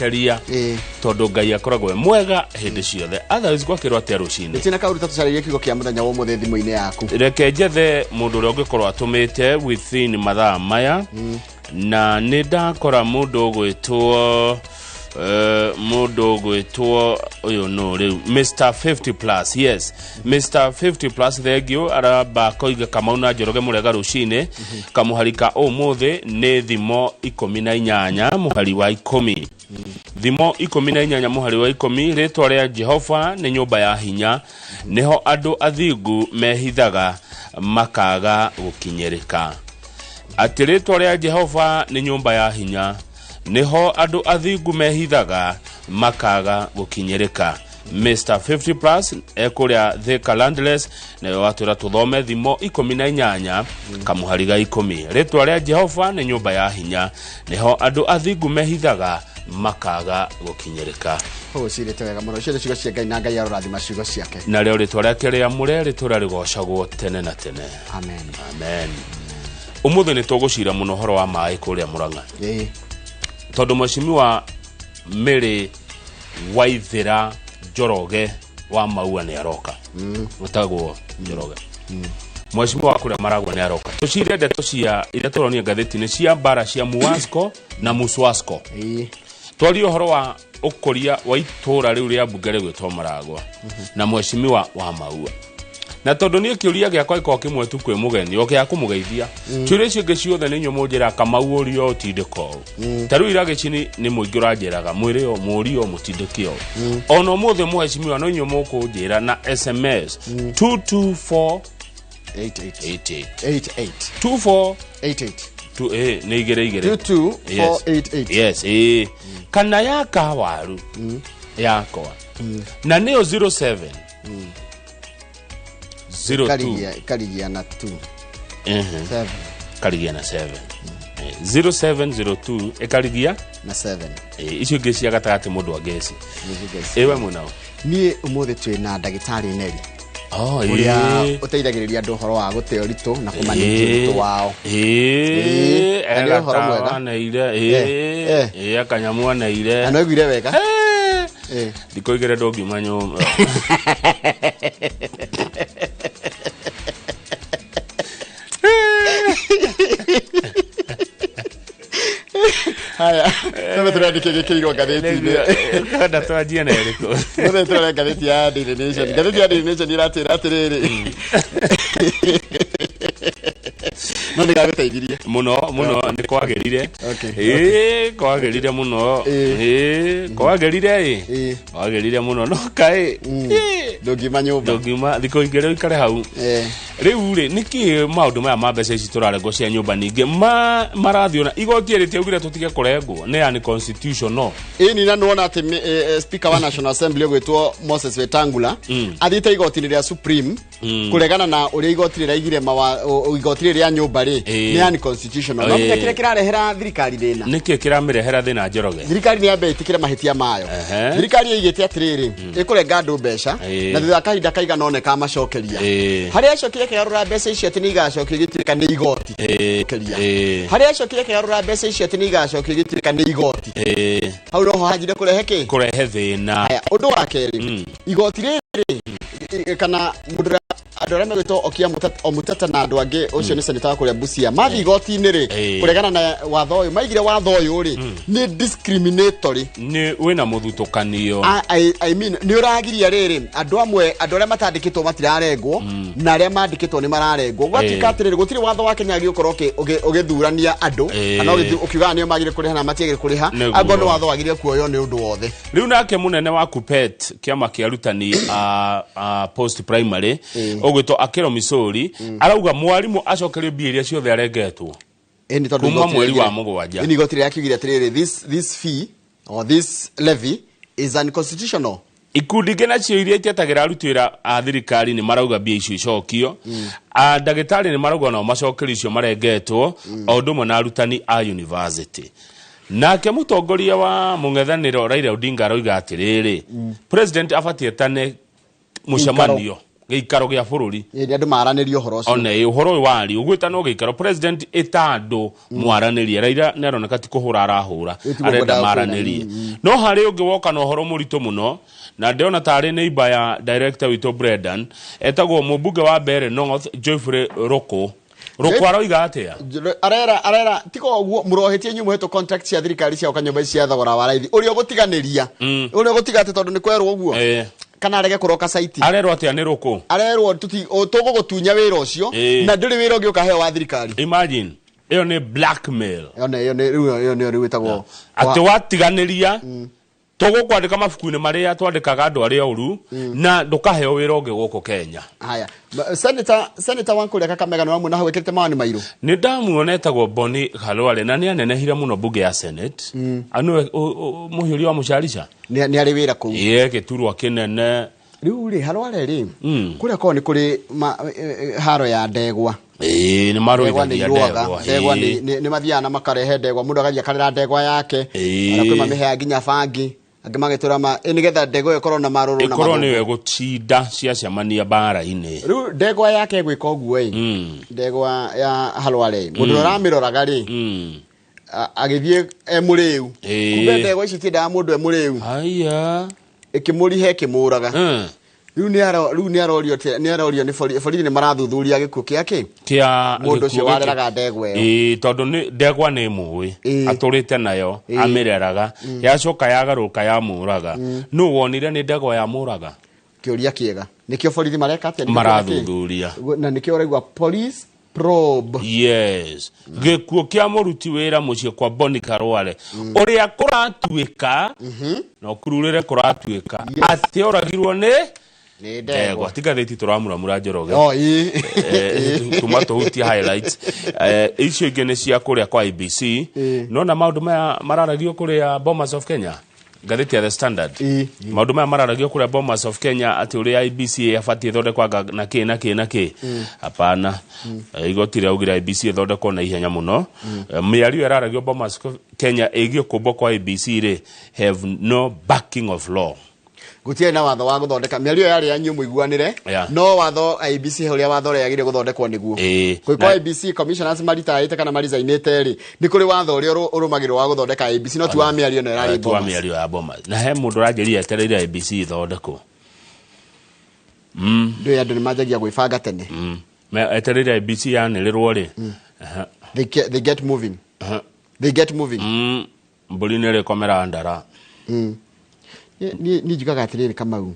Keria. Ĩĩ. Tondũ Ngai akoragwo e mwega hĩndĩ ciothe. Otherwise gwakĩrwo atĩa rũcinĩ? Gĩtina kaũru tũcarĩrie kiugo kĩa mũthenya wa ũmũthĩ thimũ-inĩ yaku. Reke njethe mũndũ ũrĩa ũngĩkorwo atũmĩte within mathaa maya. Na nĩ ndakora mũndũ ũgwĩtwo mũndũ ũgwĩtwo ũyũ nũ rĩu, Mr 50 plus. Yes, Mr 50 plus, thank you. Aramba koiga, "Kamau na Njoroge, mũrega rũcinĩ. Kamũhari ka ũmũthĩ nĩ Thimo 18 mũhari wa 10. Thimo 18 mũhari wa 10: Rĩtwa rĩa Jehova nĩ nyũmba ya hinya, nĩho andũ athingu mehithaga makaga gũkinyĩrĩka." Atĩ rĩtwa rĩa Jehova nĩ nyũmba ya hinya, nĩho andũ athingu mehithaga makaga gũkinyĩrĩka. Mr 50 plus ekũrĩa Thika Landless, nawe watwĩra tũthome Thimo 18 kamũhari ga 10: rĩtwa rĩa Jehova nĩ nyũmba ya hinya, nĩho andũ athingu mehithaga makaga gũkinyĩrĩka. Ũcirĩte wega mũno. Icio nĩ ciugo cia Ngai, na Ngai arorathima ciugo ciake. Narĩo rĩtwa rĩake rĩamũre rĩtũra rĩgocagwo tene na tene. Amen. Amen. Ũmũthĩ nĩ tũgũcira mũno ũhoro wa maĩ kũrĩa Mũrang'a, tondũ Mheshimiwa Mary Waithĩra Njoroge wa Maua nĩ aroka. Ũtagwo Njoroge, Mheshimiwa wa kũrĩa Maragwa, nĩ aroka tũcire ndeto cia iria tũronio ngathĩti-inĩ cia mbara cia Muwasco na Muswasco. Twarie ũhoro wa ũkũria wa itũra rĩu rĩa mbunge rĩgwĩtwo Maragwa na Mheshimiwa wa Maua. Na tondũ niĩ kĩũria gĩakwa gĩkoragwo kĩmwe tu kwĩ mũgeni, o gĩa kũmũgeithia, ciũria icio ingĩ ciothe nĩ inyuĩ mũnjĩraga, "Kamau, ũrio ũtindĩka ũũ." Ta rĩu ira gĩcini nĩ mũingĩ ũranjĩraga, "Mwĩrĩ o mũrio mũtindĩke ũũ." Ona ũmũthĩ, Mheshimiwa, no inyuĩ mũkũnjĩra na SMS 224 88. 88. 88. 24 88. Nĩ igĩrĩ igĩrĩ. 22488. Yes, kana ya kawaru yakwa na nĩyo 07 02. Karigia, karigia na 2. 7. Karigia na 7. 0702 ĩkarigia na 7. Icio ingĩ cia gatagatĩ mũndũ angeci. Ĩwe mwĩnao. Niĩ ũmũthĩ twĩ na ndagĩtarĩ Neri, Oh, ũrĩa ũteithagĩrĩria andũ ũhoro wa gũte ũritũ na kũmanĩnji ũritũ wao. Ĩĩ, Na nĩ ũhoro mwega. aneire. Akanyamu aneire. Na no iguire wega. Thikũ igĩrĩ ndũngiuma nyũmba. Haya, tũme tũrandĩke gĩkĩirwo ngathĩti-inĩ. Kwenda twanjie na ĩrĩkũ? Mũthĩ tũrore ngathĩti ya Daily Nation. Ngathĩti ya Daily Nation ĩratwĩra atĩrĩrĩ, no nĩgagũteithirie. Mũno mũno, nĩ kwagĩrire. Ĩĩ, kwagĩrire mũno. Ĩĩ, kwagĩrire ĩ. Kwagĩrire mũno, no kaĩ ĩĩ, Ndũngiuma nyũmba. Ndũngiuma thikũ igĩrĩ ũikare hau. Rĩu rĩ, nĩkĩ maũndũ maya ma mbeca ici tũrarengwo cia nyũmba ningĩ marathiĩ ona igoti rĩtiaugire tũtige kũrengwo nĩ unconstitutional? Ĩni, na nĩwona atĩ speaker wa National Assembly ũgwĩtwo Moses Wetangula athiĩte igoti-inĩ rĩa Supreme kũregana na ũrĩa igoti rĩraigire igoti rĩrĩ rĩa nyũmba rĩ nĩ unconstitutional. No nginya kĩrĩa kĩrarehera thirikari thĩna. Nĩkĩ kĩramĩrehera thĩna, Njoroge? Thirikari nĩ yambe ĩtĩkĩre mahĩtia mayo. Thirikari yaigĩte atĩrĩrĩ, ĩkũrenga andũ mbeca na thutha wa kahinda kaigana ũna ĩkamacokeria. Harĩa yacokire ĩkĩgarũra mbeca icio atĩ nĩ igacokio, igĩtuĩka nĩ igoti. Keria. Harĩa yacokire ĩkĩgarũra mbeca icio atĩ nĩ igacokio, igĩtuĩka nĩ igoti. Hau noho hanjire kũrehe kĩ? Kũrehe thĩna. Haya, ũndũ wa kerĩ, igoti rĩrĩ kana mũndũ andũ arĩa megwĩtwo Okia Omutata na andũ angĩ, ũcio nĩ seneta wa kũrĩa Busia, mathiĩ igoti-inĩ rĩ kũregana na watho ũyũ, maigire watho ũyũ rĩ nĩ discriminatory. Nĩ wĩna mũthutũkanio. I mean, nĩ ũragiria rĩrĩ andũ amwe, andũ arĩa matandĩkĩtwo matirarengwo na arĩa mandĩkĩtwo nĩ mararengwo. Gwatuĩka atĩrĩrĩ, gũtirĩ watho wa Kenya gĩgũkorwo ũgĩthurania andũ kana ũkiugaga nĩo magĩrĩire kũrĩha na matiagĩrĩire kũrĩha. Angorwo nĩ watho wagĩrĩire kuoywo nĩ ũndũ wothe. Rĩu nake mũnene wa KUPPET, kĩama kĩa arutani a post primary, ũgwĩtwo Akĩro Misori, arauga mwarimũ acokerio mbia iria ciothe arengetwo Ĩni, tondũ kuma igoti mweri wa 7. Ĩni, igoti rĩrĩa kiugire atĩrĩrĩ, this fee or this levy is unconstitutional. Ikundi ingĩ nacio iria itetagĩra aruti wĩra a thirikari nĩ marauga mbia icio icokio. A ndagĩtarĩ nĩ marauga nao macokerio icio marengetwo, o ũndũ ũmwe na arutani a university. Nake mũtongoria wa mũng'ethanĩro Raila Odinga aroiga atĩrĩrĩ, president abatiĩ etane mũcemanio Gĩikaro gĩa bũrũri. Ĩ, nĩ andũ maranĩrie ũhoro ũcio. One ĩ, ũhoro ũyũ wari ũgwĩtanwo gĩikaro president ĩta andũ mwaranĩrie. Raila nĩ aroneka ti kũhũra arahũra, Ĩ, ti arenda gũkwendaga kwĩna. maranĩrie. No harĩ ũngĩ woka na ũhoro mũritũ mũno, na ndĩrona tarĩ neighbor ya director witũ Brendan, etagwo mũmbunge wa Mbeere North Geoffrey Ruku. Ruku aroiga atĩa? Arera arera tiga ũguo mũrohĩtie inyuĩ mũhetwo contract cia thirikari cia gwaka nyũmba ici cia thogora wa raithi, ũrĩa ũgũtiganĩria, ũrĩa ũgũtiga atĩ tondũ nĩ kwerwo ũguo, kana arege kũroka site. Arerwo atĩa nĩ Ruku? Arerwo tũgũgũtunya wĩra ũcio, na ndũrĩ wĩra ũngĩ ũkaheo wa thirikari. Imagine, ĩyo nĩ blackmail. Ĩyo nĩ- ĩyo nĩ- rĩu ĩyo nĩyo rĩu ĩtagwo Atĩ watiganĩria, tũgũkwandĩka mabuku-inĩ marĩa twandĩkaga andũ arĩa oru, na ndũkaheo wĩra ũngĩ gũkũ Kenya. Haya. Senator wa kũrĩa Kakamega nĩ wamuona hau ĩkĩrĩte mawani mairũ? Nĩ ndamuona, etagwo Boni Khalwale, na nĩ anenehire mũno bunge ya Senate. Nĩwe mũhiũria wa mũcarica. Nĩ arĩ wĩra kũu. Ĩĩ, gĩturwa kĩnene. Rĩu rĩ, Halwale rĩ, kũrĩa korwo nĩ kũrĩ haro ya ndegwa. Ĩĩ, nĩ Ndegwa nĩ marũithagia irũaga. Ndegwa. Ndegwa nĩ mathiaga na makarehe ndegwa, mũndũ agathiĩ akarera ndegwa yake. Ona kwĩ mamĩheaga nginya bangi, angĩ magĩtũra ma nĩgetha ndegwa ĩyo ĩkorwo na marũrũ na Ĩkorwo marũrũ. nĩwe gũcinda ciacemania mbara-inĩ. Rĩu ndegwa yake ĩgwĩka ũguo ĩ, ndegwa ya Halwale ĩ, mũndũ ũrĩa ũramĩroraga rĩ, agĩthiĩ e mũrĩu. Kumbe ndegwa ici itiendaga mũndũ e mũrĩu. Haya. Ĩkĩmũrihe, ĩkĩmũraga. Rĩu nĩ arorio nĩ borithi, nĩ marathuthuria gĩkuũ kĩa kĩ Kĩa mũndũ ũcio gĩkuũ gĩkĩ. wareraga ndegwa ĩyo. Ĩĩ, tondũ nĩ ndegwa nĩ mũĩ, atũrĩte nayo, amĩreraga, yacoka yagarũka yamũraga. Nũ wonire nĩ ndegwa yamũraga? Kĩũria kĩega. Nĩkĩo borithi mareka atĩa? Nĩkĩo Marathuthuria. Na nĩkĩo ũraigua police probe. Yes, gĩkuũ kĩa mũruti wĩra mũciĩ kwa Boni Karware, ũrĩa kũratuĩka na ũkururĩre kũratuĩka atĩ oragirwo nĩ nĩ ndegwa. Ndegwa. Ti ngathĩti tũramuramura, Njoroge. Oh, ĩĩ. Tuma tũhutie highlights. Icio ingĩ nĩ cia kũrĩa kwa IBC. Nona maũndũ maya mararagio kũrĩa Bomas of Kenya, ngathĩti ya The Standard. Maũndũ maya mararagio kũrĩa Bomas of Kenya, atĩ ũrĩa IBC yabatiĩ ĩthondekwo anga na kĩ na kĩ na kĩ, hapana. Igoti rĩaugire IBC ĩthondekwo na ihenya mũno. Mĩario ĩraragio Bomas of Kenya ĩgiĩ kũmbwo kwa IBC rĩ, have no backing of law. Gũtiarĩ na watho wa gũthondeka mĩario yarĩ yanyu mũiguanĩre. No watho IBC he ũrĩa watho ũrĩa yagĩrĩire gũthondekwo nĩguo gwĩkwo. IBC commissioners maritaĩte kana marizainĩte rĩ, nĩ kũrĩ watho ũrĩa ũrũmagĩrĩrwo wa gũthondeka IBC, no ti wa mĩario ĩno ĩrarĩ Ti wa Bomas. Mĩario ya Bomas, na he mũndũ ũranjĩrire etereire IBC ithondekwo. Ndũĩ andũ nĩ manjagia gwĩbanga tene. Etereire IBC yanĩrĩrwo rĩ. They get moving. They get moving. Mbũri nĩ ĩrĩkomera ndara. Niĩ njugaga atĩrĩrĩ, Kamau,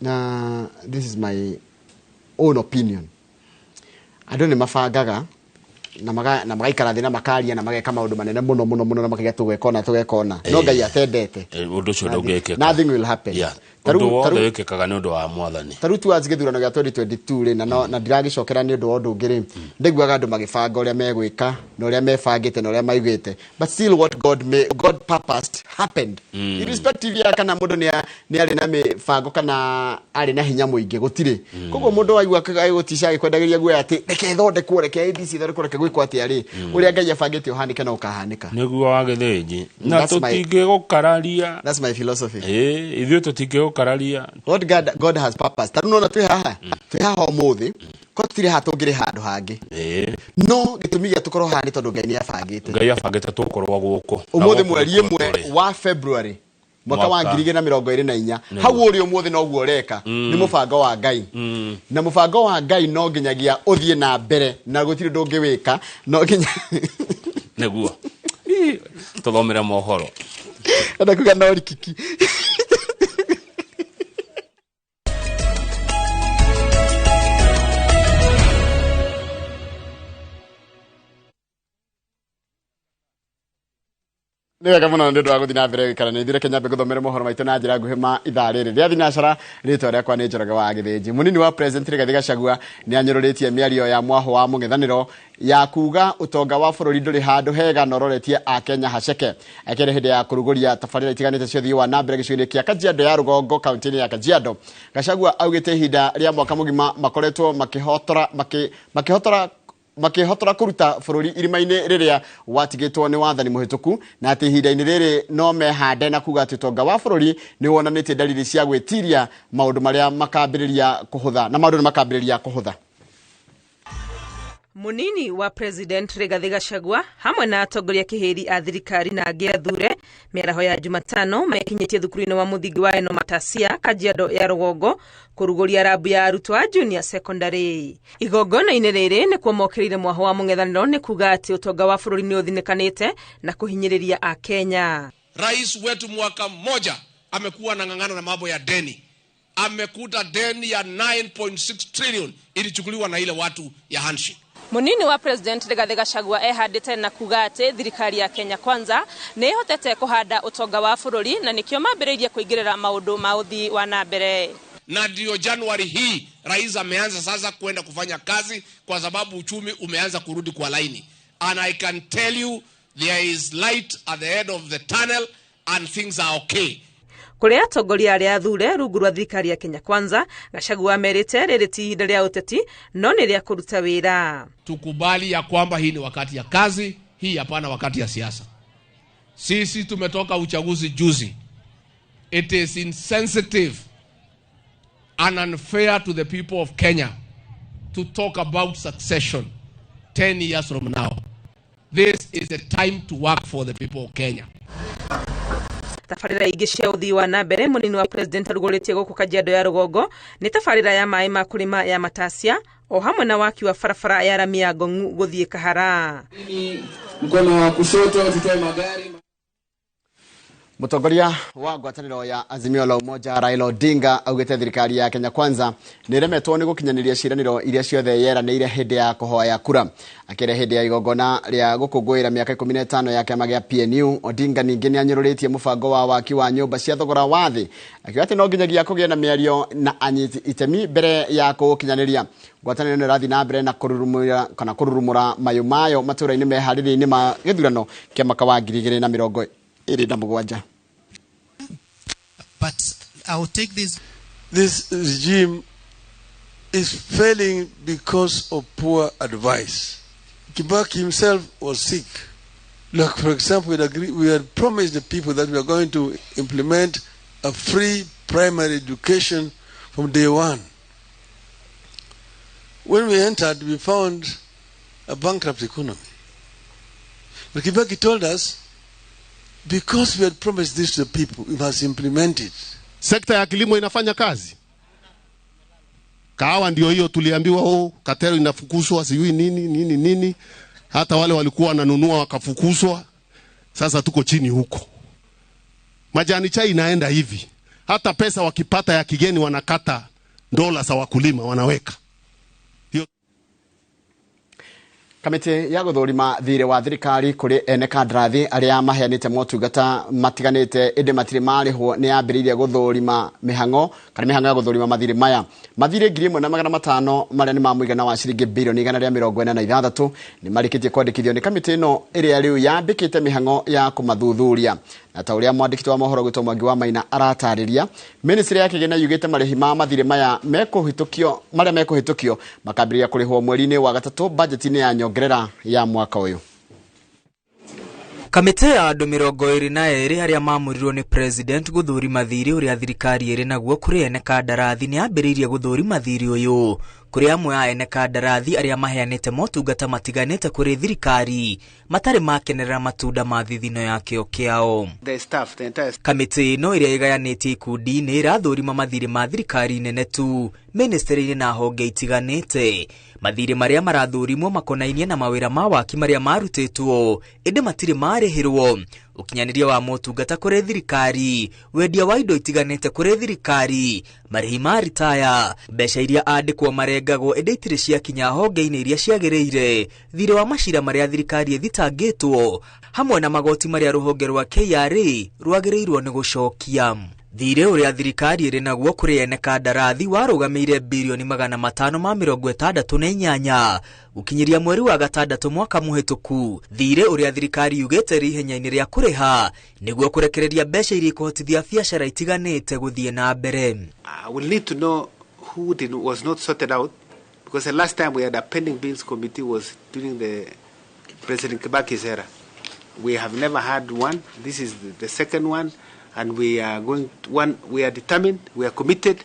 na this is my own opinion, andũ nĩ mabangaga na magaikara thĩ na makaria na mageka maũndũ manene mũno mũno mũno na makaiga tũgeka ũna, tũgeka ũna, no Ngai atendete, Ũndũ ũcio ndũngĩkĩka. Nothing will happen. Ũndũ wothe wĩkĩkaga nĩ ũndũ wa mwathani. Ta rĩu towards gĩthurano gĩa 2022 rĩ, na no, na ndiragĩcokera nĩ ũndũ wa ũndũ ũngĩ rĩ, ndaiguaga andũ magĩbanga ũrĩa megwĩka na ũrĩa mebangĩte na ũrĩa maugĩte, but still what God purposed happened, irrespective ya kana mũndũ nĩ arĩ na mĩbango kana arĩ na hinya mũingĩ, gũtirĩ. Koguo mũndũ waigua agĩgũtica agĩkwendagĩria guoya atĩ reke ĩthondekwo, reke ABC ĩthondekwo, reke gwĩkwo atĩa rĩ, ũrĩa Ngai abangĩte ũhanĩke no ũkahanĩka. Nĩguo wa gĩthĩnji na tũtingĩgũkararia. That's my philosophy. Ĩĩ, ithuĩ tũtingĩgũkararia. What God has purpose. Ta rĩu nona twĩ haha, twĩ haha ũmũthĩ, ko tũtirĩ haha tũngĩrĩ handũ hangĩ, no gĩtũmi gĩa tũkorwo haha nĩ tondũ Ngai nĩ abangĩte. Ngai abangĩte tũkorwo gũkũ. Na Ũmũthĩ gũkũ mweri nĩkuo 1 tũrĩ. Wa February mwaka wa 2024, hau ũrĩ ũmũthĩ noguo ũreka nĩ mũbango wa Ngai, na mũbango wa Ngai no nginyagia ũthiĩ na mbere na gũtirĩ ũndũ ũngĩwĩka no nginya Nĩguo. Ĩ, tũthomere mohoro. Enda kuga no rikiki. Nĩ wega mũno nĩ ũndũ wa gũthiĩ na mbere gũikara na ithuĩ. Reke nyambe ngũthomere mohoro maitũ na njĩra nguhĩ ma ithaa rĩrĩ rĩa thinacara. Rĩtwa rĩakwa nĩ Njoroge wa Gĩthĩnji. Mũnini wa president Rigathĩ Gachagua nĩ anyũrũrĩtie mĩario ya mwahũ wa mũng'ethanĩro ya kuga ũtonga wa bũrũri ndũrĩ handũ hega na ũroretie akenya haceke. Akĩrĩ hĩndĩ ya kũrugũria tabarĩra itiganĩte cia ũthii wa na mbere gĩcigo-inĩ kĩa Kajiado ya rũgongo, kaunti-inĩ ya Kajiado. Gachagua augĩte ihinda rĩa mwaka mũgima makoretwo makĩhotora makĩhotora. Makĩhotora kũruta bũrũri irima-inĩ rĩrĩa watigĩtwo nĩ wathani mũhĩtũku, na atĩ ihinda-inĩ rĩrĩ no mehande na kuga atĩ ũtonga wa bũrũri nĩ wonanĩtie dalili cia gwĩtiria maũndũ marĩa makambĩrĩria kũhũtha na maũndũ nĩ makambĩrĩria kũhũtha. Munini wa President Rigathi Gachagua hamwe na atongoria kihiri a thirikari na angĩ athure mĩaraho ya Jumatano mekinyĩtie thukuru-inĩ wa mũthingi wa Eno Matasia, Kajiado ya Rũgongo, kũrugũria rabu ya arutwo a junior secondary. Igongona-inĩ rĩrĩ nĩkuo mokĩrĩire mwaho wa mũng'ethanĩro nĩ kuga atĩ ũtonga wa bũrũri nĩ ũthinĩkanĩte na kũhinyĩrĩria Akenya. Rais wetu mwaka mmoja amekuwa anang'ang'ana na mambo ya deni. Amekuta deni ya 9.6 trillion ilichukuliwa na ile watu ya handshake. Munini wa President Rigathi Gachagua ehandĩte na kuga atĩ thirikari ya Kenya Kwanza nĩ ĩhotete kũhanda ũtonga wa bũrũri na nĩkĩo mambĩrĩirie kũingĩrĩra maũndũ ma ũthii wa na mbere. Na ndio Januari hii rais ameanza sasa kwenda kufanya kazi kwa sababu uchumi umeanza kurudi kwa laini. And I can tell you there is light at the end of the tunnel and things are okay. Kũrĩ atongoria arĩa athure rungu rwa thirikari ya Kenya Kwanza, Gachagua amerite rĩrĩ ti ihinda rĩa ũteti no nĩ rĩa kũruta wĩra. Tukubali ya kwamba hii ni wakati ya kazi, hii hapana wakati ya siasa. Sisi tumetoka uchaguzi juzi. It is insensitive and unfair to the people of Kenya to talk about succession 10 years from now. This is the time to work for the people of Kenya. Tabarĩra ingĩ cia ũthii wa na mbere munini wa President arugũrĩtie gũkũ Kajiado ya Rũgongo nĩ tabarĩra ya maĩ ma kũrĩma ya Matasia o hamwe na waki wa barabara ya rami ya Ngong'u gũthiĩ Kahara. Mkono wa kushoto tutoe magari. Mũtongoria wa ngwatanĩro ya Azimio la Umoja Raila Odinga augĩte thirikari ya Kenya Kwanza nĩ ĩremetwo nĩ gũkinyanĩria ciĩranĩro iria ciothe yeranĩire hĩndĩ ya kũhoya kura. Akĩra hĩndĩ ya igongona rĩa gũkũngũĩra mĩaka 15 ya kĩama gĩa PNU, Odinga ningĩ nĩ anyũrũrĩtie mũbango wa waki wa nyũmba cia thogora wa thĩ, akiuga atĩ no nginyagia kũgĩe na mĩario na anyiti itemi mbere ya kũũkinyanĩria. Ngwatanĩro ĩno ĩrathiĩ na mbere na kũrurumũra kana kũrurumũra mayũ mayo matũũra-inĩ meharĩria-inĩ ma gĩthurano kĩa mwaka wa 2027. But I will take this. This regime is failing because of poor advice. Kibaki himself was sick. Like, for example, we had promised the people that we are going to implement a free primary education from day one. When we entered, we found a bankrupt economy. But Kibaki told us, because we had promised this to the people, we must implement it. Sekta ya kilimo inafanya kazi. Kahawa ndio hiyo tuliambiwa, oh, katero inafukuzwa, sijui nini nini nini. Hata wale walikuwa wananunua wakafukuzwa. Sasa tuko chini huko. Majani chai inaenda hivi. Hata pesa wakipata ya kigeni wanakata dola za wakulima wanaweka. Kamĩtĩ ya gũthũrima thirĩ wa thirikari kũrĩ ene kandarathi arĩa maheanĩte motungata matiganĩte ĩndĩ matirĩ marĩhwo nĩ yambĩrĩirie gũthũrima mĩhang'o kana mĩhang'o ya gũthũrima mathirĩ maya. Mathirĩ 1500 marĩa nĩ ma mũigana wa ciringi birioni 146 nĩ marĩkĩtie kwandĩkithio nĩ kamĩtĩ ĩno ĩrĩa rĩu yambĩkĩte mĩhang'o ya kũmathuthuria. Na ta ũrĩa mwandĩki wa mohoro gwĩtwo Mwangi wa Maina aratarĩria, ministry ya kĩgĩna yugĩte marĩhi ma mathirĩ maya mekũhĩtũkio marĩa mekũhĩtũkio makambĩrĩria kũrĩhwo mweri-inĩ wa gatatũ bajeti-inĩ ya nyongerera ya mwaka ũyũ. Kamĩtĩ ya andũ 22 arĩa maamũrirwo nĩ President gũthũrima thirĩ ũrĩa thirikari ĩrĩ naguo kũrĩ ene kandarathi nĩ yambĩrĩirie gũthũrima thirĩ ũyũ kũrĩ amwe a ene kandarathi arĩa maheanĩte motungata matiganĩte kũrĩ thirikari matarĩ makenerera matunda ma thithino ya kĩo kĩao. Kamĩtĩ ĩno ĩrĩa ĩgayanĩtie ikundi-inĩ ĩrathũrima mathirĩ ma thirikari nene tu ministry-inĩ na honge itiganĩte. Mathirĩ marĩa marathũrimwo makonainie na mawĩra ma waki marĩa marutĩtwo ĩndĩ matirĩ marĩhĩrwo, ũkinyanĩria wa motungata kũrĩ thirikari, wendia wa indo itiganĩte kũrĩ thirikari, marĩhi ma ritaya, mbeca iria andĩkwo marengagwo ĩndĩ itirĩ ciakinya honge-inĩ iria ciagĩrĩire, thirĩ wa macira marĩa thirikari ĩthitangĩtwo, hamwe na magoti marĩa rũhonge rwa KRA rwagĩrĩirwo nĩ gũcokia. Thirĩ ũrĩa thirikari ĩrĩ naguo kũrĩ ene kandarathi warũgamĩire birioni 568 gũkinyĩria mweri wa gatandatũ mwaka mũhĩtũku. Thirĩ ũrĩa thirikari yugĩte rĩ ihenya-inĩ rĩa kũrĩha nĩguo kũrekereria mbeca iria ikũhotithia biacara itiganĩte gũthiĩ na mbere. We'll need to know who was not sorted out, Because the last time we had a pending bills committee was during the President Kibaki's era. We have never had one. This is the second one, and we are going to, one. We are determined. We are committed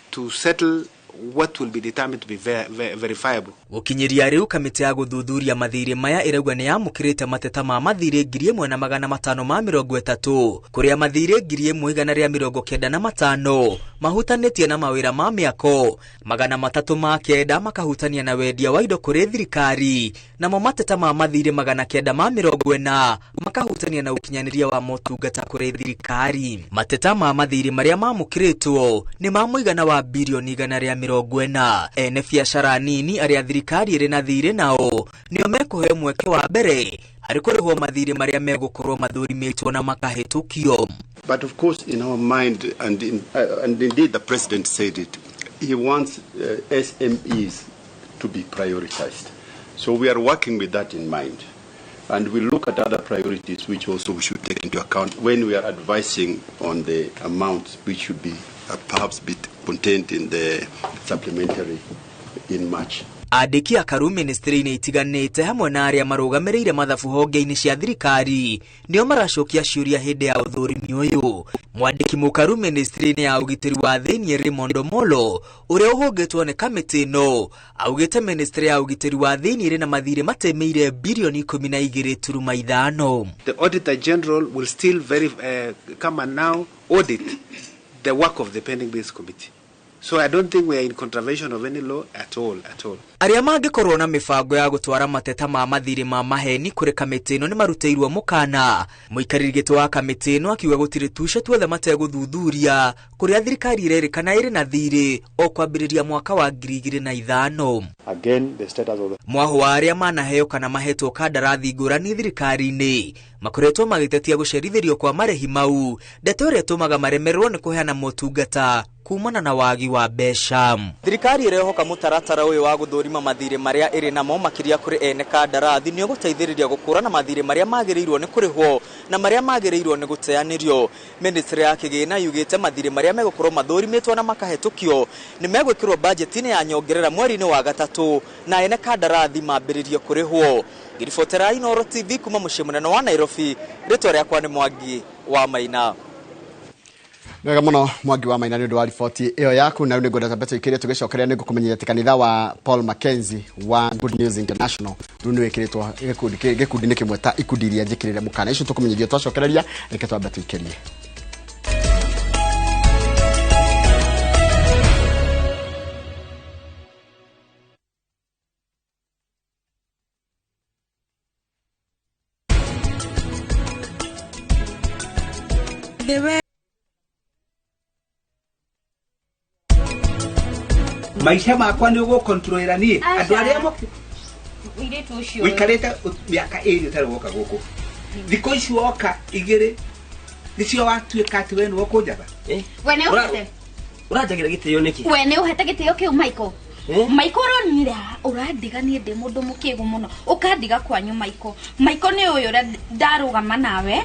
to settle what will be determined to be verifiable. Gukinyiria riu kamiti ya guthuthuria mathiri maya irauga ni yamukirite mateta ma mathiri 1530 kuria mathiri 1195 mahutanitie na mawira ma miako 309 makahutania na wendia wa indo kuri thirikari namo mateta ma mathiri 940 makahutania na ukinyaniria wa motungata kuri thirikari. Mateta ma mathiri maria mamukiritwo ni ma muigana wa bilioni 140. Ene biacara nini aria thirikari iri na thiri nao nio mekuheo mweke wa mbere hari kurihwo mathiri maria megukorwo mathurimitwo na makahitukio. But of course in our mind, and indeed the president said it, he wants SMEs to be prioritized. So we are working with that in mind, and we look at other priorities which also we should take into account when we are advising on the amounts which should be perhaps be contained in the supplementary in March. Andĩki akaru ministry-inĩ itiganĩte hamwe na arĩa marũgamĩrĩire mathabu honge-inĩ cia thirikari nĩo maracokia ciũria hĩndĩ ya ũthũrimi ũyũ. Mwandĩki mũkaru ministry-inĩ ya ũgitĩri wa thĩiniĩ Raymond Omolo ũrĩa ũhũngĩtwo nĩ kamĩtĩ ĩno augĩte ministry ya ũgitĩri wa thĩiniĩ ĩrĩ na mathirĩ matemeire bilioni 12.5. The Auditor General will still come and now audit the work of the Pending Bills Committee. So I don't think we are in contravention of any law at all, at all. Arĩa mangĩkorwo na mĩbango ya gũtwara mateta ma mathirĩ ma maheni kũrĩ kamĩtĩ ĩno nĩ marutĩirwo mũkana. Mũikarĩri gĩtĩ wa kamĩtĩ ĩno akiuga gũtirĩ tuce tuothe mategũthuthuria kũrĩa thirikari ĩrerĩkana ĩrĩ na thirĩ o kwambĩrĩria mwaka wa 2005. Again, the status of the Mwaho wa arĩa manaheo kana mahetwo kandarathi ngũrani thirikari-inĩ makoretwo magĩtetia gũcerithĩrio kwa marĩhi mau, ndeto ĩrĩa ĩtũmaga maremererwo nĩ kũheana motungata kumana na wagi wa mbeca. Thirikari ĩrehoka mũtaratara ũyũ wa gũthũrima mathirĩ marĩa ĩrĩ namo makĩria kũrĩ ene kandarathi nĩ ũgũteithĩrĩria gũkũrana mathirĩ marĩa magĩrĩirwo nĩ kũrĩhwo na marĩa magĩrĩirwo nĩ gũteanĩrio. Ministry ya kĩgĩna yugĩte mathirĩ marĩa megũkorwo mathũrimĩtwo na makahetũkio nĩ megwĩkĩrwo bajeti-inĩ ya nyongerera mweri-inĩ wa gatatũ na ene kandarathi mambĩrĩrie kũrĩhwo. Ngĩribotera Inooro TV kuma mũciĩ mũnene wa Nairobi, rĩtwa rĩakwa nĩ Mwangi wa Maina. Wega muno Mwangi wa Maina nĩ ũndũ wa riboti ĩyo yaku. Na rĩu nĩngwenda twambe tũikĩrie tũgĩcokeria nĩngũkũmenyithia atĩ kanitha wa Paul Mackenzie wa Good News International rĩu nĩwĩkĩrĩtwo gĩkundi-inĩ kĩmwe ta ikundi iria njĩkĩrĩre mũkana. Icio tũkũmenyithio twacokereria, reke twambe tũikĩrie. Maisha makwa nĩ ũgũkontrolera niĩ andũ arĩa mũirĩtu ũcio ũikarĩte mĩaka ĩrĩ ũtarĩ woka gũkũ thikũ ici woka igĩrĩ nĩcio watuĩka atĩ we nĩwe ũkũnjatha. We nĩ ũhete ũranjagĩra gĩtĩo nĩkĩ? We nĩ ũhete gĩtĩo kĩu Michael. Michael ũronire ũrandiga niĩ ndĩ mũndũ mũkĩgu mũno ũkandiga kwanyu Michael. Michael nĩ ũyũ ũrĩa ndarũgama nawe.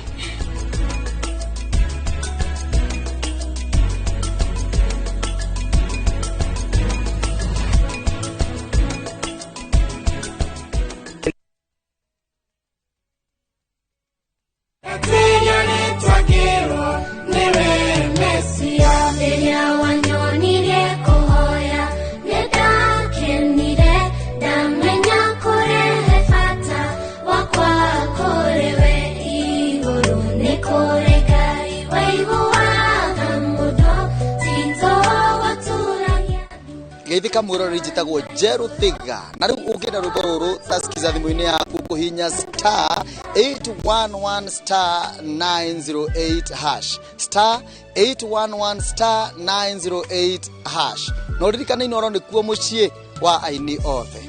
Geithika mwiroreri njitagwo Njeru Thiga na riu ungienda rwimbo ruru tasikiza thimu-inĩ yaku kuhinya star 811 star 908 hash star 811 star 908 hash. No ririkane Inooro nĩkuo mũciĩ wa aini othe.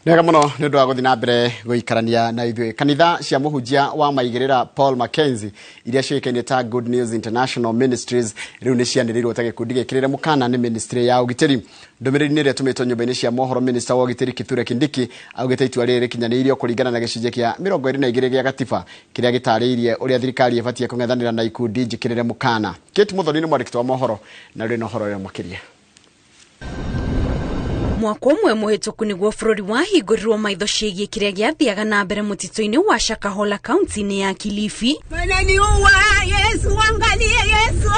Nĩ wega mũno nĩ ũndũ wa gũthiĩ na mbere gũikarania na ithuĩ. Kanitha cia mũhunjia wa maigĩrĩra Paul Mackenzie iria ciũĩkaine ta Good News International Ministries rĩu nĩ cianĩrĩirwo ta gĩkundi gĩkĩrĩre mũkana nĩ ministry ya ũgitĩri. Ndũmĩrĩri-inĩ ĩrĩa ĩtũmĩtwo nyũmba-inĩ cia mohoro, minista wa ũgitĩri Kithure Kindiki augĩte itua rĩrĩ rĩkinyanĩirio kũringana na gĩcunjĩ kĩa 22 gĩa gatiba kĩrĩa gĩtarĩirie ũrĩa thirikari ĩbatiĩ kũng'ethanĩra na ikundi njĩkĩrĩre mũkana. Kate Muthoni nĩ mwandĩki wa mohoro na rĩu na ũhoro ũrĩa makĩria. Mwaka ũmwe mũhĩtũku nĩguo bũrũri wahingũrirwo maitho ciĩgiĩ kĩrĩa gĩathiaga na mbere mũtitũ-inĩ wa Shakahola kaunti-inĩ ya Kilifi. Wananiua, Yesu, angalie Yesu.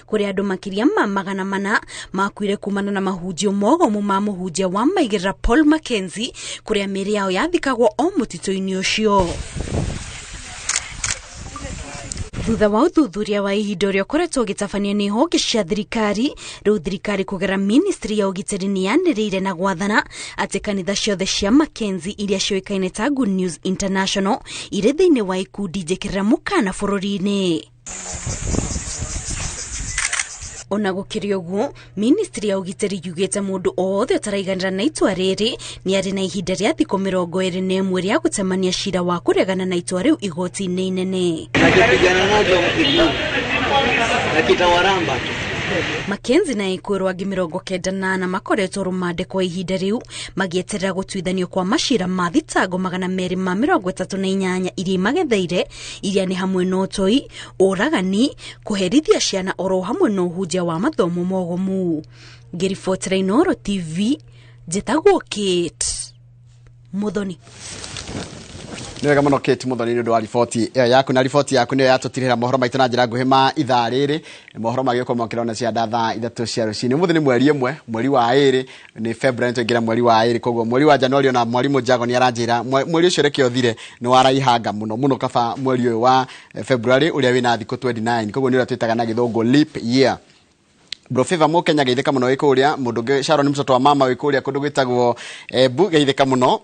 Kũrĩa andũ makĩria ma 400 makuire kumana na mahunjio mogomu ma mũhunjia wa maigĩrĩra Paul Mackenzie kũrĩa mĩĩrĩ yao yathikagwo o mũtitũ-inĩ ũcio. Thutha wa ũthuthuria wa ihinda ũrĩa ũkoretwo ũgĩtabanio nĩ honge cia thirikari, rĩu thirikari kũgerera ministry ya ũgitĩri nĩ yanĩrĩire na gwathana atĩ kanitha ciothe cia Mackenzie iria ciũĩkaine ta Good News International irĩ thĩinĩ wa ikundi njĩkĩrĩra mũkana bũrũri-inĩ. Ona gũkĩrĩ ũguo, ministry ya ũgitĩri yugĩte mũndũ o wothe ũtaraiganĩra na itua rĩrĩ nĩ arĩ na ihinda rĩa thikũ 21 rĩa gũcemania cira wa kũregana na itua rĩu igoti-inĩ inene. Mackenzie na ĩkwĩrwo angĩ 98 makoretwo rũmande kwa ihinda rĩu magĩeterera gũtuithanio kwa macira ma thitango 238 iria imagetheire iria nĩ hamwe na ũtoi, ũragani, kũherithia ciana oro hamwe na ũhunjia wa mathomo mogomu. Ngĩribotera Inooro TV, njĩtagwo Kate Muthoni. Nĩ wega mũno Kate Muthoni nĩ ũndũ wa riboti ĩyo yaku, na riboti yaku nĩyo yatũtirĩra mohoro maitũ na njĩra nguhĩ ma ithaa rĩrĩ. Mohoro magĩũka mokĩra cia thaa 3 cia rũcinĩ. Ũmũthĩ nĩ mweri 1, mweri wa 2, nĩ February, twaingĩra mweri wa 2, koguo mweri wa January ona mwarimũ Jago nĩ aranjĩra mweri ũcio reke ũthire nĩ waraihanga mũno mũno, kaba mweri ũyũ wa February ũrĩa wĩna thikũ 29, koguo nĩ ũrĩa twĩtaga na gĩthũngũ leap year. Bro Favor Mũkenya geithĩka mũno wĩ kũrĩa, mũndũ ũngĩ Sharon mtoto wa mama wĩ kũrĩa kũndũ gwĩtagwo Embu geithĩka mũno.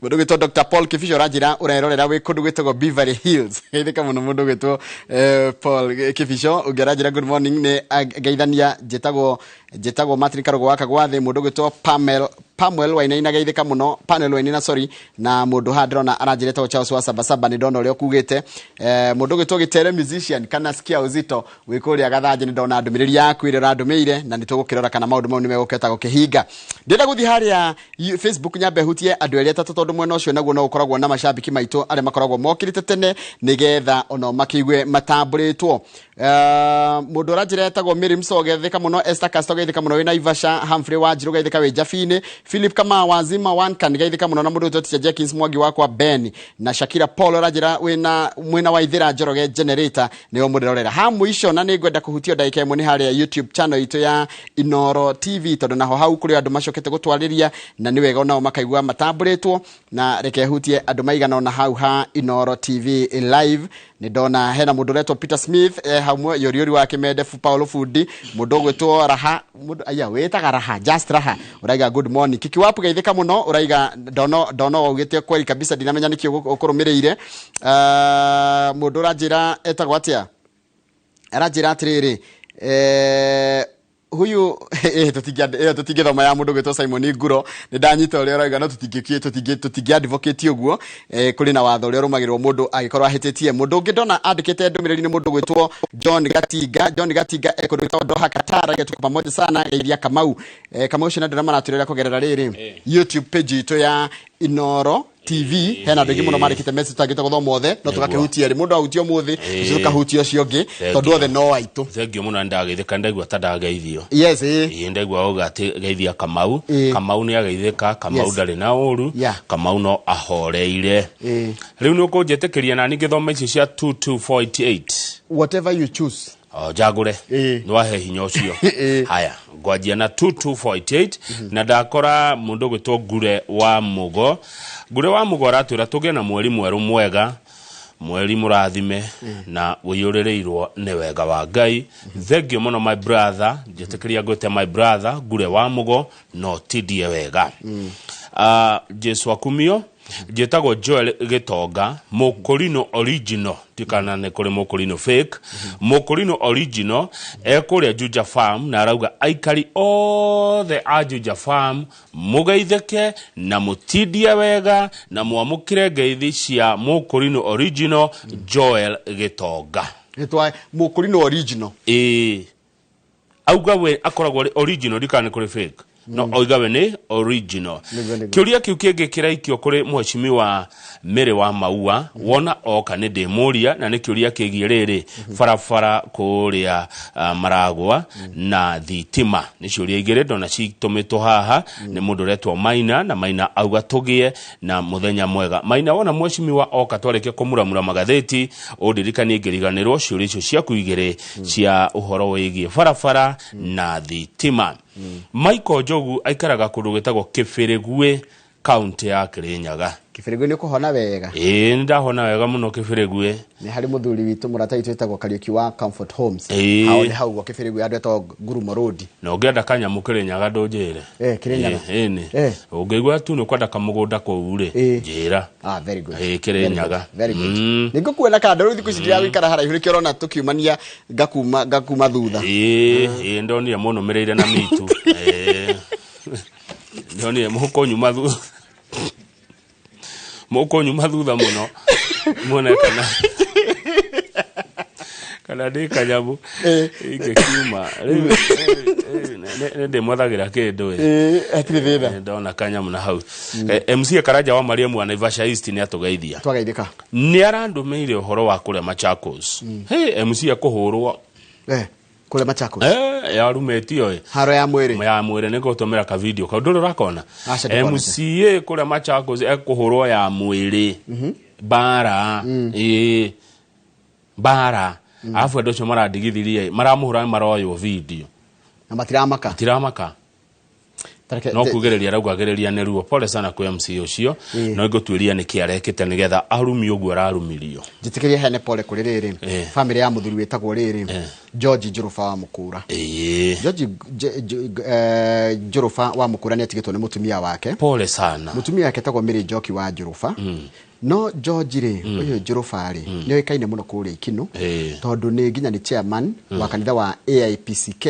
Mũndũ gwĩtwo Dr. Paul Kibicho ũranjĩra ũrerorera wĩ kũndũ gwĩtagwo Beverly Hills. Geithĩka mũno mũndũ gwĩtwo Paul Kibicho. Ũngĩ aranjĩra good morning nĩ geithania, njĩtagwo Martin Karugo wa Kagwathĩ. Mũndũ gwĩtwo Pamel Wainaina geithĩka mũno, Panel Wainaina sorry, na mũndũ haha ndĩrona aranjĩra etagwo Charles wa Sabasaba, nĩ ndona ũrĩa ũkugĩte. Mũndũ gwĩtwo Gĩtere musician kana Sikia Uzito wĩ kũrĩa Gathanjĩ, nĩ ndona ndũmĩrĩri yaku ĩrĩa ũrandũmĩire na nĩ tũgũkĩrora kana maũndũ mau nĩ megũkĩhota gũkĩhinga. Ndĩrenda gũthiĩ harĩa Facebook nyambe hutie andũ erĩ atatũ, tondũ mwena ũcio naguo no ũkoragwo na macambĩki maitũ arĩa makoragwo mokĩrĩte tene nĩgetha onao makĩigue matambũrĩtwo. Mũndũ ũranjĩra etagwo Mary Msoge geithĩka mũno, Esther Casto geithĩka mũno wĩ Naivasha, Humphrey Wanjirũ geithĩka wĩ Jabini, Philip Kamau Wazima Wankan geithĩka mũno, na mũndũ ũtwo Teacher Jenkins Mwangi wakwa Ben na Shakira Paul ũranjĩra wĩna mwena wa Ithĩra Njoroge Generator nĩo mũndĩrorera. Ha mũico na nĩ ngwenda kũhutio ndagĩka ĩmwe nĩ harĩa YouTube channel itũ ya Inooro TV, tondũ naho hau kũrĩ andũ macokete gũtwarĩria na nĩ wega onao makaigua matambũrĩtwo, na reke hutie andũ maigana ona hau ha Inooro TV live. Nĩ ndona hena mũndũ ũretwo Peter Smith, hamwe yoriori wa Kĩmende Paulo Fundi, mũndũ ũgwĩtwo Raha, mũndũ aya wĩtaga Raha, just Raha, ũraiga good morning. Kiki wapu geithĩka mũno, ũraiga ndono waugĩte kweli kabisa, ndinamenya nĩkĩ ũkũrũmĩrĩire. Mũndũ ũranjĩra etagwo atĩa, aranjĩra atĩrĩrĩ, huyu tũtingĩthoma ya mũndũ gwĩtwo Simon Nguro, nĩ ndanyita ũrĩa ũrauga, no tũtingĩ advocate ũguo. Kũrĩ na watho ũrĩa ũrũmagĩrĩrwo mũndũ angĩkorwo ahĩtĩtie. Mũndũ ũngĩ ndona andĩkĩte ndũmĩrĩri nĩ mũndũ gwĩtwo John Gatinga. John Gatinga ekũndũ gwĩtagwo Doha Qatar, aige tuko pamoja sana, geithia Kamau. Kamau ũcio na ndĩrona maratũrĩra kũgerera rĩrĩ YouTube page itũ ya Inooro TV. Hena andũ aingĩ mũno mandĩkĩte message tũtangĩhota gũthoma othe, no tũgakĩhutia rĩ mũndũ ahutia ũmũthĩ, ũcio tũkahutia ũcio ũngĩ, tondũ othe no aitũ. Thengiũ mũno, nĩ ndageithĩka, ndaigua ta ndageithio. Yes, Ĩĩ, ndaigua wauga atĩ geithia Kamau. Kamau nĩ ageithĩka, Kamau ndarĩ na ũru, Kamau no ahoreire. Rĩu nĩ ũkũnjĩtĩkĩria nani ngĩthoma ici cia 22488? Whatever you choose. Njagũre. Nĩ wahe hinya ũcio. Haya, ngwanjia na 22488 na ndakora mũndũ ũgwĩtwo Ngure wa Mũgo. Ngure wa Mũgo aratwĩra tũgĩe na mweri mwerũ mwega, mweri mũrathime na ũiyũrĩrĩirwo nĩ wega wa Ngai. Thengiũ mũno my brother, njĩtĩkĩria ngwĩte my brother Ngure wa Mũgo, no tindie wega. Jesu akumio. Njĩtagwo Joel Gĩtonga, Mũkũrinũ original, tikana nĩ kũrĩ Mũkũrinũ fake. Mũkũrinũ original ekũrĩa Juja Farm, na arauga aikari othe a Juja Farm mũgeithĩke na mũtindie wega na mwamũkĩre ngeithi cia Mũkũrinũ original Joel Gĩtonga. Nĩtwa Mũkũrinũ original. Ĩĩ, auga we akoragwo arĩ original, ndikana nĩ kũrĩ fake, no oiga we nĩ original. Nĩguo, nĩguo. Kĩũria kĩu kĩngĩ kĩraikio kũrĩ mheshimiwa Mary wa Maua, wona oka nĩ ndĩmũria, na nĩ kĩũria kĩgiĩ rĩrĩ barabara kũrĩa Maragwa na thitima. Nĩ ciũria igĩrĩ ndona citũmĩtwo haha nĩ mũndũ ũretwo Maina, na Maina auga tũgĩe na mũthenya mwega. Maina, wona mheshimiwa oka twarĩkia kũmuramura magathĩti, ũndirikanie ngĩriganĩrwo ciũria icio ciaku igĩrĩ cia ũhoro wĩgiĩ barabara na thitima. Michael Njogu aikaraga kũndũ gwĩtagwo Kĩbĩrĩguĩ, kaunti ya Kirinyaga. Kĩbĩrĩguĩ nĩ ũkũhona wega? Ĩĩ, nĩ ndahona wega mũno Kĩbĩrĩguĩ. Nĩ harĩ mũthuri witũ, mũrata witũ wĩtagwo Kariũki wa Comfort Homes. Ĩĩ. Hao nĩ hau ũguo Kĩbĩrĩguĩ, andũ etagwo Ngurumo Road. Na ũngĩenda kanyamũ Kĩrĩnyaga ndũnjĩre. Kĩrĩnyaga. Ĩĩ, ĩĩ. Ũngĩigua tu nĩ ũkwenda kamũgũnda kũu rĩ, njĩra. Ah, very good. Ĩĩ, Kĩrĩnyaga. Very good. Nĩ ngũkuona kando rĩu, thikũ ici ndiragũikara haraihu, nĩkĩo ũrona tũkiumania ngakuma thutha. Ĩĩ, ĩĩ, ndonire mũnũmĩrĩire na mitu. Ĩĩ. Ndonire mũkũnyuma thutha. Mũkũnyuma thutha mũno. Muone kana ndĩ kanyamũ ingĩkiuma rĩu nĩ ndĩmwathagĩra kĩndũ ĩ. Ĩĩ, hatirĩ thĩna. Ndona kanyamũ na hau. MC Karanja wa Mariamu wa Naivasha East nĩ atũgeithia. Twageithĩka. Nĩ arandũmĩire ũhoro wa kũrĩa Machakos. Hey, MC akũhũrwo. Kũrĩa Machakos. Yarumĩtio ĩ. Haro ya mwĩrĩ. Ya mwĩrĩ, nĩ ngũtũmĩra ka video kau. Ndũrĩ ũrakona? Aca, ndikonete. MCA kũrĩa Machakos ekũhũrwo ya mwĩrĩ. Bara. Ĩĩ. Bara. Arabu andũ acio marandigithirie maramũhũra, maroywo video. Na matiramaka. Matiramaka. No kugĩrĩria araugagĩrĩria nĩ ruo. Pole sana kwĩ MC ũcio. No ngũtuĩria nĩkĩ arekĩte nĩgetha arumio ũguo ararumirio. Njĩtĩkĩrie hene pole kũrĩ rĩrĩ family ya mũthuri wĩtagwo rĩrĩ George Njũrũba wa Mũkũra. George Njũrũba wa Mũkũra nĩ atigĩtwo nĩ mũtumia wake. Pole sana. Mũtumia wake etagwo Mary Njoki wa Njũrũba. No George rĩ, ũyũ Njũrũba rĩ, nĩ oĩkaine mũno kũrĩa Ikinũ, tondũ nĩ nginya nĩ chairman wa kanitha wa AIPCK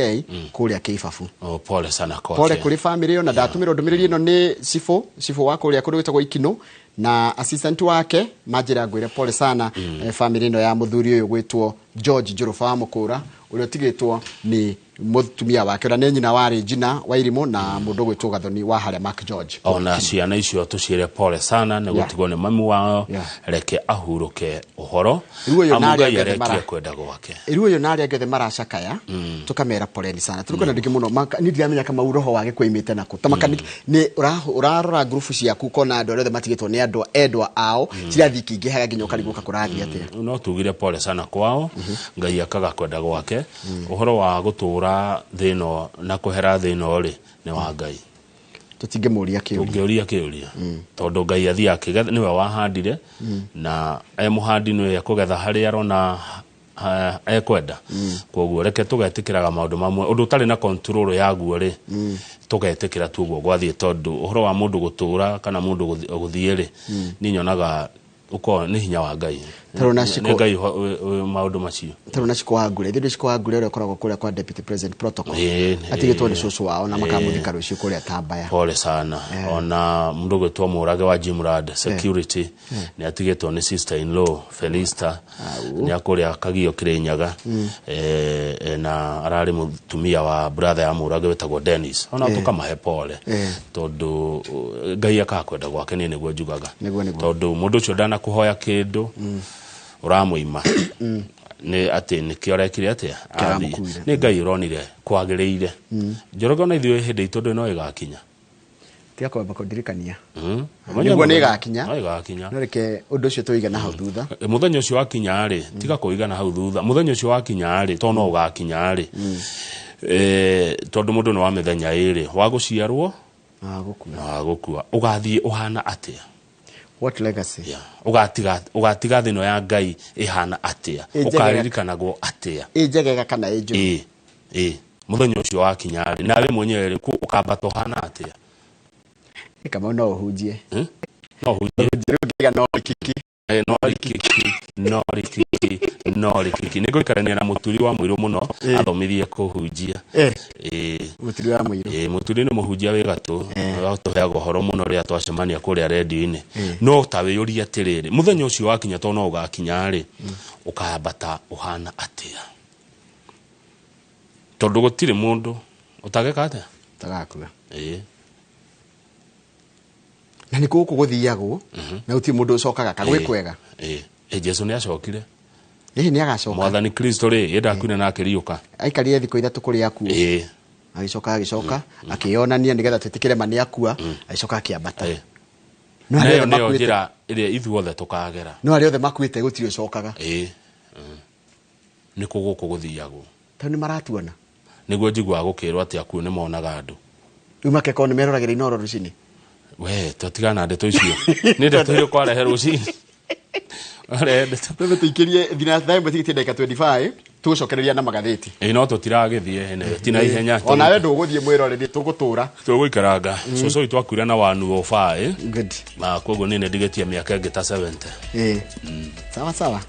kũrĩa Kĩibabu. Oh, pole sana kwake. Pole kũrĩ family ĩyo, na ndatũmĩrwo ndũmĩrĩri ĩno nĩ cibũ, cibũ wa kũrĩa kũndũ gwĩtagwo Ikinũ na assistant wake, manjĩra ngwĩre pole sana family ĩno ya mũthuri ũyũ gwĩtwo George Njũrũba wa Mũkũra, ũrĩa ũtigĩtwo nĩ mũtumia wake, ũrĩa nĩ nyina wa Regina wa Irimũ, na mũndũ ũgwĩtwo Gathoni wa harĩa Mark George. Ona ciana icio tũciĩre pole sana nĩ gũtigwo nĩ mami wao. Reke ahurũke ũhoro. Rĩu ũyũ Amu na arĩa Ngai angĩ othe arekire kwenda gwake. Rĩu ũyũ na arĩa angĩ othe maracakaya, tũkamera poleni sana. Tũrĩ ndingĩ mũno. Niĩ ndiramenya kama roho wa gĩkuũ imĩte nakũ ta maka nĩ ũrarora ngurubu ciaku ũkona andũ arĩa othe matigĩtwo nĩ andũ endwa ao cirathiĩ ikĩingĩhaga nginya ũkarigwo kũrathiĩ atĩa. No tugire pole sana kwao. Ngai akaga kwenda gwake. Ũhoro wa gũtũra thĩ ĩno na kũhera thĩ ĩno rĩ, nĩ wa Ngai. Tũtingĩmũria kĩũria. Tũngĩũria kĩũria, tondũ Ngai athiaga akĩgetha, nĩwe wahandire, na e mũhandi nĩwe ekũgetha harĩa arona ekwenda. Koguo reke tũgetĩkĩraga maũndũ mamwe, ũndũ ũtarĩ na control yaguo rĩ, tũgetĩkĩra tu ũguo gwathiĩ, tondũ ũhoro wa mũndũ gũtũra kana mũndũ gũthiĩ rĩ, niĩ nyonaga ũkorwo nĩ hinya wa Ngai. Tarũ na Nĩ Ngai maũndũ macio. Tarũ na Shiko wa Ngure, ithuĩ Shiko wa Ngure ũrĩa ũkoragwo kũrĩa kwa Deputy President Protocol, atigĩtwo nĩ cũcũ wao na makamũthika rũciũ kũrĩa Tambaya. Pole sana. Ona mũndũ ũgwĩtwo Mũrage wa Jimrad Security nĩ atigĩtwo nĩ sister in law Felista, nĩ akũrĩa Kagio Kĩrĩnyaga. Na ararĩ mũtumia wa brother ya Mũrage wĩtagwo Dennis. Ona tũkamahe pole, tondũ Ngai akaga kwenda gwake, niĩ nĩguo njugaga. Nĩguo, nĩguo. Tondũ mũndũ ũcio ndanakũhoya kĩndũ ũramũima nĩ atĩ nĩkĩo arekire atĩa. Kĩramũkuire. Nĩ Ngai ũronire kwagĩrĩire. Njoroge, ona ithuĩ hĩndĩ itũ ndũ no ĩgakinya. Tiga kwamba kũndirikania. Nĩguo, nĩ ĩgakinya. No ĩgakinya. No reke ũndũ ũcio tũige na hau thutha. Mũthenya ũcio wakinya rĩ, tiga kũiga na hau thutha, mũthenya ũcio wakinya rĩ, tondũ no ũgakinya rĩ, tondũ mũndũ nĩ wa mĩthenya ĩrĩ, wa gũciarwo na gũkua. Na wa gũkua. Ũgathiĩ ũhana atĩa? What legacy? Yeah. Ũgatiga thĩ ĩno ya Ngai ĩhana atĩa? Ĩ njegega. Ũkaririkanagwo atĩa? Ĩ njegega kana ĩ njũru? Ĩ, ĩ mũthenya ũcio wakinya rĩ, nawe mwenyewe rĩ, ũkambata ũhana atĩa? Kamau, no ũhunjie. No hunjie. Rĩu no rikiki. No rikiki, no rikiki, no rikiki. Nĩ ngũikarania na mũturi wa mũirũ mũno athomithie kũhunjia. Mũturi wa mũirũ. Mũturi nĩ mũhunjia wĩ gatũ, tũheaga ũhoro mũno rĩrĩa twacemania kũrĩa redio-inĩ. No ta wĩyũrie atĩrĩrĩ, mũthenya ũcio wakinya tondũ no ũgakinya rĩ, ũkambata ũhana atĩa? Tondũ gũtirĩ mũndũ ũtageka atĩa? Ũtagakua. Na nĩ gũkũ gũthiagwo na gũtirĩ mũndũ ũcokaga ka gwĩ kwega. Jesu nĩ acokire. Nĩ agacoka. Mwathani Kristo rĩ, ndakuire na akĩriũka. Aikarire thikũ 3 kũrĩa akuo. Agĩcoka akĩyonania nĩgetha twĩtĩkĩre ma nĩ akua, agĩcoka akĩambata. No arĩa nĩyo njĩra ĩrĩa ithuothe tũkagera. No arĩa othe makuĩte gũtirĩ ũcokaga. Nĩ kũ gũkũ gũthiagwo. Tondũ nĩ maratuona. Nĩguo njiguaga gũkĩrwo atĩ akuũ nĩ monaga andũ. Rĩu makeko nĩ meroragĩra Inooro rũcinĩ. We, tũtigana ndeto icio. Nĩ ndeto iria ũkwarehe rũcinĩ. Warehe ndeto. Rĩu tũikĩrie thina thaa ĩmwe tigĩtie ndagĩka 25 tũgũcokereria na magathĩti. No tũtiragĩthiĩ tina ihenya. Onawe ndũgũthiĩ mwĩroreri tũgũtũra. Tũgũikaranga. Cũcũ witũ akuire na 105. Good. Na koguo niĩ nĩndigĩtie mĩaka ĩngĩ ta 70. Sawa sawa.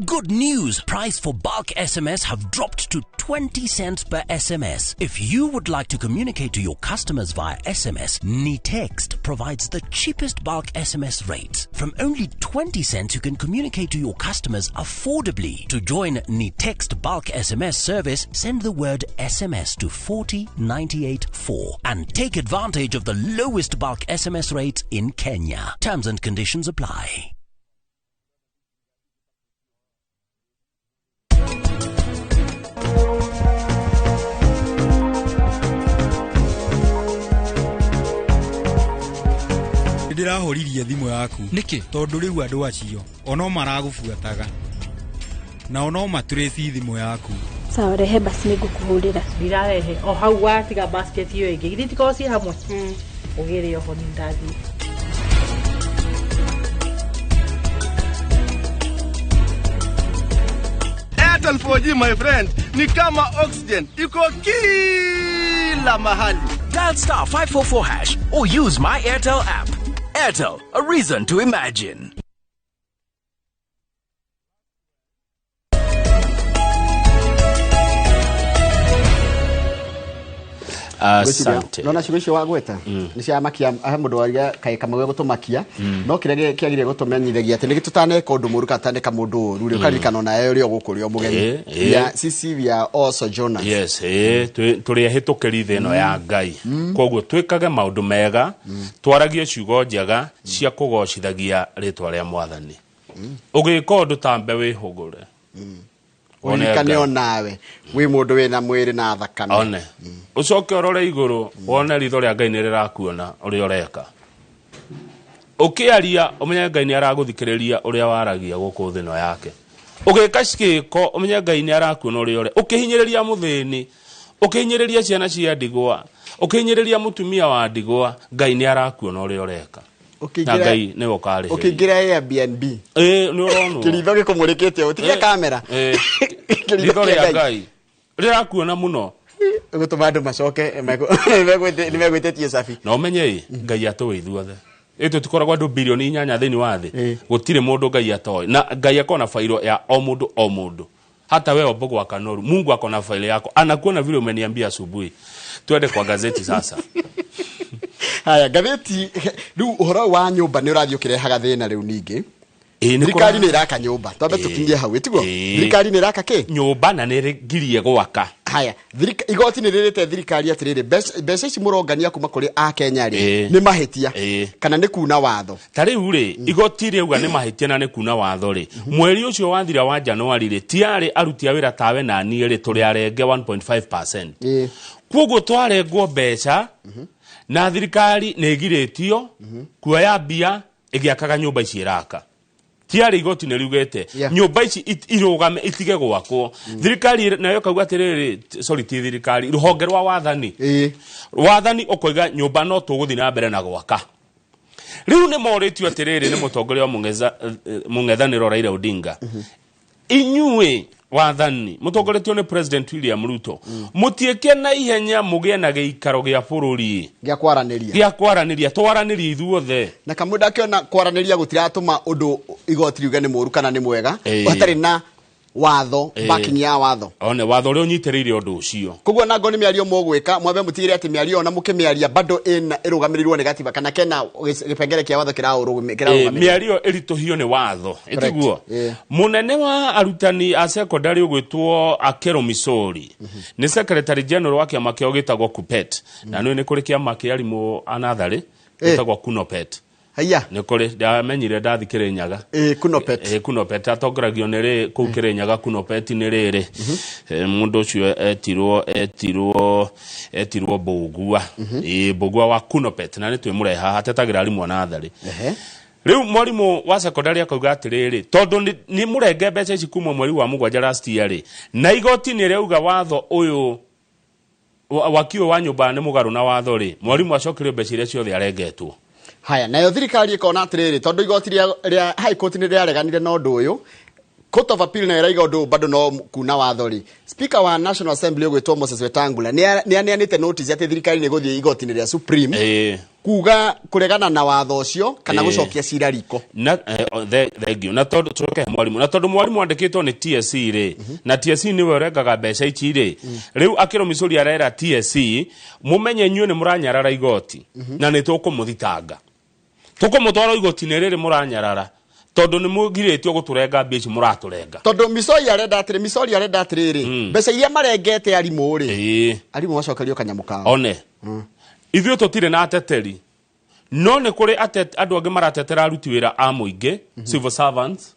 Good news! Price for bulk SMS have dropped to 20 cents per SMS. If you would like to communicate to your customers via SMS, Nitext provides the cheapest bulk SMS rates. From only 20 cents, you can communicate to your customers affordably. To join Nitext bulk SMS service, send the word SMS to 40984 and take advantage of the lowest bulk SMS rates in Kenya. Terms and conditions apply. Ndĩrahũririe thimũ yaku nĩkĩ tondũ rĩu andũ acio ono maragũbuataga nao no matrace thimũ yaku. Sawa, rehe basi nĩngũkũhũrĩra. Ndirarehe o hau watiga basket ĩyo ĩngĩ githĩ tikorwo ciĩ hamwe ũgĩre oho nĩ ndathiĩ. Airtel 4G my friend ni kama oxygen, iko kila mahali. Dial star 544 hash or use my Airtel app. Airtel, a reason to imagine. Asante. Nona ciugo icio wagweta nĩ cia makia mũndũ waria kaĩ kamwe gũtũmakia no kĩrĩa kĩagĩrĩire gũtũmenyithagia atĩ nĩ tũtaneka ũndũ mũũru kana tũtaneka mũndũ ũru rĩ ũkaririkana onawe ũrĩa ũgũkũ ũrĩ o mũgeni. Sisi we are also Jonas. Yes, tũrĩ ahĩtũkĩri thĩ ĩno ya Ngai. Koguo twĩkage maũndũ mega, twaragie ciugo njega cia kũgocithagia rĩtwa rĩa Mwathani. Ũgĩka ũndũ tambe wĩhũgũre. Ũririkane onawe wĩ mũndũ wĩna mwĩrĩ na thakame. One. Ũcoke ũrore igũrũ wone ritho rĩa Ngai nĩ rĩrakuona ũrĩa ũreka. Ũkĩaria ũmenye Ngai nĩ aragũthikĩrĩria ũrĩa waragia gũkũ thĩ ĩno yake. Ũgĩka ciĩko ũmenye Ngai nĩ arakuona ũrĩa ũreka. Ũkĩhinyĩrĩria mũthĩni, ũkĩhinyĩrĩria ciana cia ndigwa, ũkĩhinyĩrĩria mũtumia wa ndigwa, Ngai nĩ arakuona ũrĩa ũreka. Na Ngai nĩwe ũkarĩhĩria. Ũkĩingĩra Airbnb. Nĩ ũronwo. Kĩritho gĩkũmũrĩkĩte ũtige kamera. Ritho rĩa Ngai rĩrakuona mũno. Gũtũma andũ macoke nĩ megwĩtĩtie cabi. Na ũmenye Ngai atũĩ ithuothe. Tũtikoragwo andũ bilioni 8 thĩinĩ wa thĩ. Gũtirĩ mũndũ Ngai atoĩ. Na Ngai akona failo ya o mũndũ o mũndũ. Hata wewe Mbogo wa Kanoru, Mungu akona failo yako. Anakuona vile umeniambia asubuhi. Twende kwa gazeti sasa. Haya, gatheti rĩu ũhoro wa nyũmba nĩ ũrathiĩ ũkĩrehaga thĩna rĩu ningĩ. Thirikari nĩ ĩraka nyũmba twambe tũkinyie hau ĩtiguo. Thirikari nĩ ĩraka kĩ nyũmba na nĩ ngirie gwaka. Haya, igoti nĩ rĩrĩte thirikari atĩrĩrĩ mbeca ici mũrongania kuma kũrĩ akenya rĩ nĩ mahĩtia kana nĩ kuna watho. Ta rĩu rĩ igoti rĩauga nĩ mahĩtia na nĩ kuna watho rĩ mweri ũcio wathira wa Januari rĩ tiarĩ aruti a wĩra tawe na niĩ rĩ tũrĩ arenge 1.5%. Koguo twarengwo mbeca na thirikari nĩ ĩgirĩtio kuoya mbia ĩgĩakaga nyũmba ici ĩraka. Tiarĩ igoti nĩ riugĩte nyũmba ici irũgame itige gwakwo. Thirikari nayo kauga atĩrĩrĩ, sorry ti thirikari, rũhonge rwa wathani. Wathani ũkoiga nyũmba no tũgũthiĩ na mbere na gwaka. Rĩu nĩ morĩtio atĩrĩrĩ nĩ mũtongoria wa mũng'ethanĩro Raila Odinga, inyuĩ wathani mũtongoretio nĩ President William Ruto, mũtiĩke na ihenya mũgĩe na gĩikaro gĩa bũrũri gĩa kwaranĩria, gĩa kwaranĩria, twaranĩrie ithuothe. Na kamwe ndakĩona kwaranĩria gũtiratũma ũndũ igoti riuge nĩ mũũru kana nĩ mwega, hatarĩ na watho, backing ya watho. One watho ũrĩa ũnyitĩrĩire ũndũ ũcio. Koguo nango nĩ mĩario mũgwĩka, mwambe mũtigĩrĩre atĩ mĩario ona mũkĩmĩaria bado ĩna ĩrũgamĩrĩirwo nĩ gatiba kana kena gĩbengere kĩa watho kĩraũrũgamĩrĩra. Mĩario ĩritũhio nĩ watho, ĩtiguo. Mũnene wa arutani a secondary ũgwĩtwo Akero Misori nĩ secretary general wa kĩama kĩao gĩtagwo KUPPET, na nĩ kũrĩ kĩama kĩa arimũ a natharĩ gĩtagwo KUNOPET. Haya. Nĩ kũrĩ ndamenyire ndathi Kĩrĩnyaga. Kunopet. Kunopet atongoragio nĩ rĩ kũu Kĩrĩnyaga. Kunopet nĩ rĩrĩ mũndũ ũcio etirwo Mbũgua. Mbũgua wa Kunopet, na nĩ twĩmũrehe haha, atetagĩra arimũ a natharĩ. Rĩu mwarimũ wa secondary akauga atĩrĩrĩ, tondũ nĩ mũrenge mbeca ici kuma mweri wa 7 last year rĩ, na igoti nĩ rĩauga watho ũyũ wakio wa nyũmba nĩ mũgarũ na watho rĩ, mwarimũ acokerio mbeca iria ciothe arengetwo. Haya, nayo thirikari ĩkona atĩrĩrĩ, tondũ igoti rĩa High Court nĩ rĩareganire na ũndũ ũyũ, Court of Appeal nayo ĩraiga ũndũ bado no kuna watho rĩ, Speaker wa National Assembly ũgwĩtwo Moses Wetangula nĩ aneanĩte notice atĩ thirikari nĩ ĩgũthiĩ igoti-inĩ rĩa Supreme kuga kũregana na watho ũcio kana gũcokia cira riko. Na thank you. Na tondũ tũcoke mwarimũ, na tondũ mwarimũ andĩkĩtwo nĩ TSC rĩ, na TSC nĩwe ũrengaga mbeca ici rĩ, rĩu Akero Misori arera TSC mũmenye inyuĩ nĩ mũranyarara igoti na nĩ tũkũmũthitanga, tũkũmũtwara igoti-inĩ rĩrĩ mũranyarara tondũ nĩ mũgirĩtio gũtũrenga mbia ici mũratũrenga. Tondũ Misori arenda atĩrĩ, Misori arenda atĩrĩrĩ, mbeca iria marengete arimũ rĩ, arimũ macokerio kanyamũ kao. One ithuĩ tũtirĩ na ateteri, no nĩ kũrĩ andũ angĩ maratetera aruti wĩra a mũingĩ, civil servants,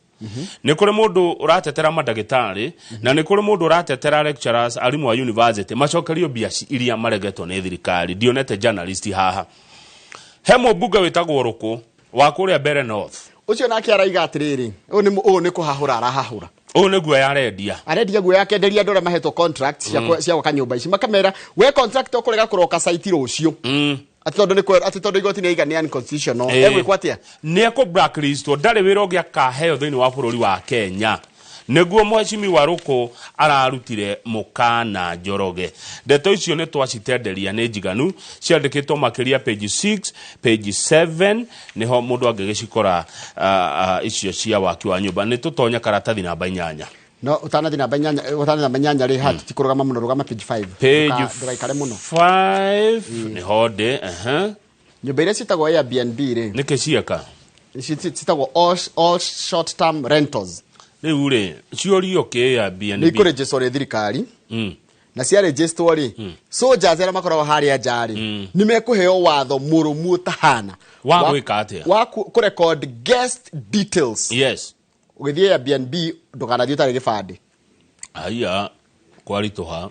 nĩ kũrĩ mũndũ ũratetera mandagĩtarĩ, na nĩ kũrĩ mũndũ ũratetera lecturers, arimũ a university, macokerio mbia iria marengetwo nĩ thirikari. Ndionete journalist haha. He mũmbunge wĩtagwo Rũkũ wa kũrĩa Mbere North. Ũcio nake araiga atĩrĩrĩ, ũyũ nĩ kũhahũra arahahũra. Ũyũ nĩ guoya arendia. Arendia guoya, akenderia andũ arĩa mahetwo contract cia gwaka nyũmba ici, makamera we contract ũkũrega kũroka site rũciũ. Atĩ tondũ nĩ atĩ tondũ igoti nĩ rĩaiga nĩ unconstitutional. Egwĩkwo atĩa? Nĩ ekũ blacklistwo, ndarĩ wĩra ũngĩ akaheo thĩinĩ wa bũrũri wa Kenya. Nĩguo mheshimiwa Rũkũ ararutire mũkana Njoroge. Ndeto icio nĩ twacitenderia nĩ njiganu, ciandĩkĩtwo makĩria page 6, page 7, nĩho mũndũ angĩgĩcikora icio cia waki wa nyũmba. Nĩ tũtonya karatathi namba 8. No ũtanathi namba 8, ũtanathi namba 8 rĩ, hati ti kũrũgama mũno, rũgama page 5. Page Ndũgaikare mũno. 5 nĩho ndĩ. Nyũmba iria ciĩtagwo Airbnb rĩ, nĩkĩ cieka? Ciĩtagwo all short term rentals. Rĩu rĩ, ciũrio kĩ Airbnb? Nĩ ikũrĩnjĩcwo nĩ thirikari, na ciarĩnjĩcwo rĩ, soldiers arĩa makoragwo harĩa nja rĩ, nĩ mekũheo watho mũrũmu ũtahana. Wa gwĩka atĩa? Wa kũrecord guest details. Yes. Ũgĩthiĩ Airbnb ndũkanathiĩ ũtarĩ gĩbandĩ. Aya, kwaritũha.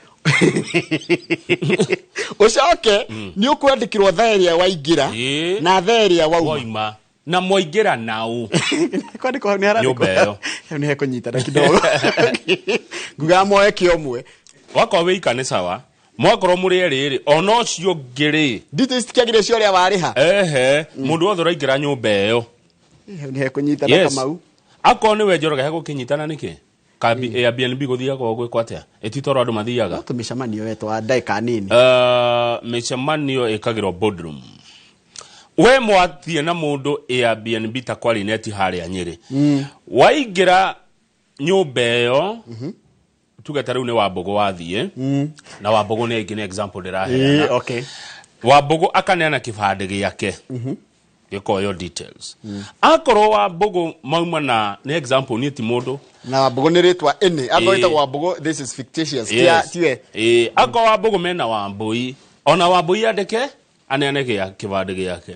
Ũcoke nĩ ũkwandĩkĩrwo thaa ĩrĩa waingĩra na thaa ĩrĩa wauma. Na mwaingĩra nao. Kwandĩkwo hau nĩ harandĩkwo. Nyũmba ĩyo. Hau nĩ hekũnyitana kidogo. Ngugaga moe kĩomwe. Wakorwo wĩ ika nĩ sawa, mwakorwo mũrĩ erĩ rĩ, ona ũcio ũngĩ rĩ, details citiagĩrĩire cia ũrĩa warĩha. Ehe, mũndũ wothe ũraingĩra nyũmba ĩyo. Hau nĩ hekũnyitana Kamau. Akorwo nĩwe Njoroge hegũkĩnyitana nĩkĩ? Kambi Airbnb gũthiaga gwĩkwo atĩa? Ĩtitoro andũ mathiaga. No tũmĩcemanio we twa ndagĩka nini. Mĩcemanio ĩkagĩrwo boardroom. We mwathiĩ na mũndũ Airbnb ta kwa Linet harĩa Nyĩrĩ. Waingĩra nyũmba ĩyo, tuge ta rĩu nĩ Wambũgũ wathiĩ, na Wambũgũ nĩ aingĩ, nĩ example ndĩraheana. Wambũgũ akaneana kĩbandĩ gĩake, gĩkoywo details. Akorwo Wambũgũ mauma na, nĩ example, niĩ ti mũndũ. Na Wambũgũ nĩ rĩtwa ĩnĩ. Akorwo ĩtagwo Wambũgũ, this is fictitious. Tiwe. Akorwo Wambũgũ mena Wambũi, ona Wambũi andĩke, aneane kĩbandĩ gĩake.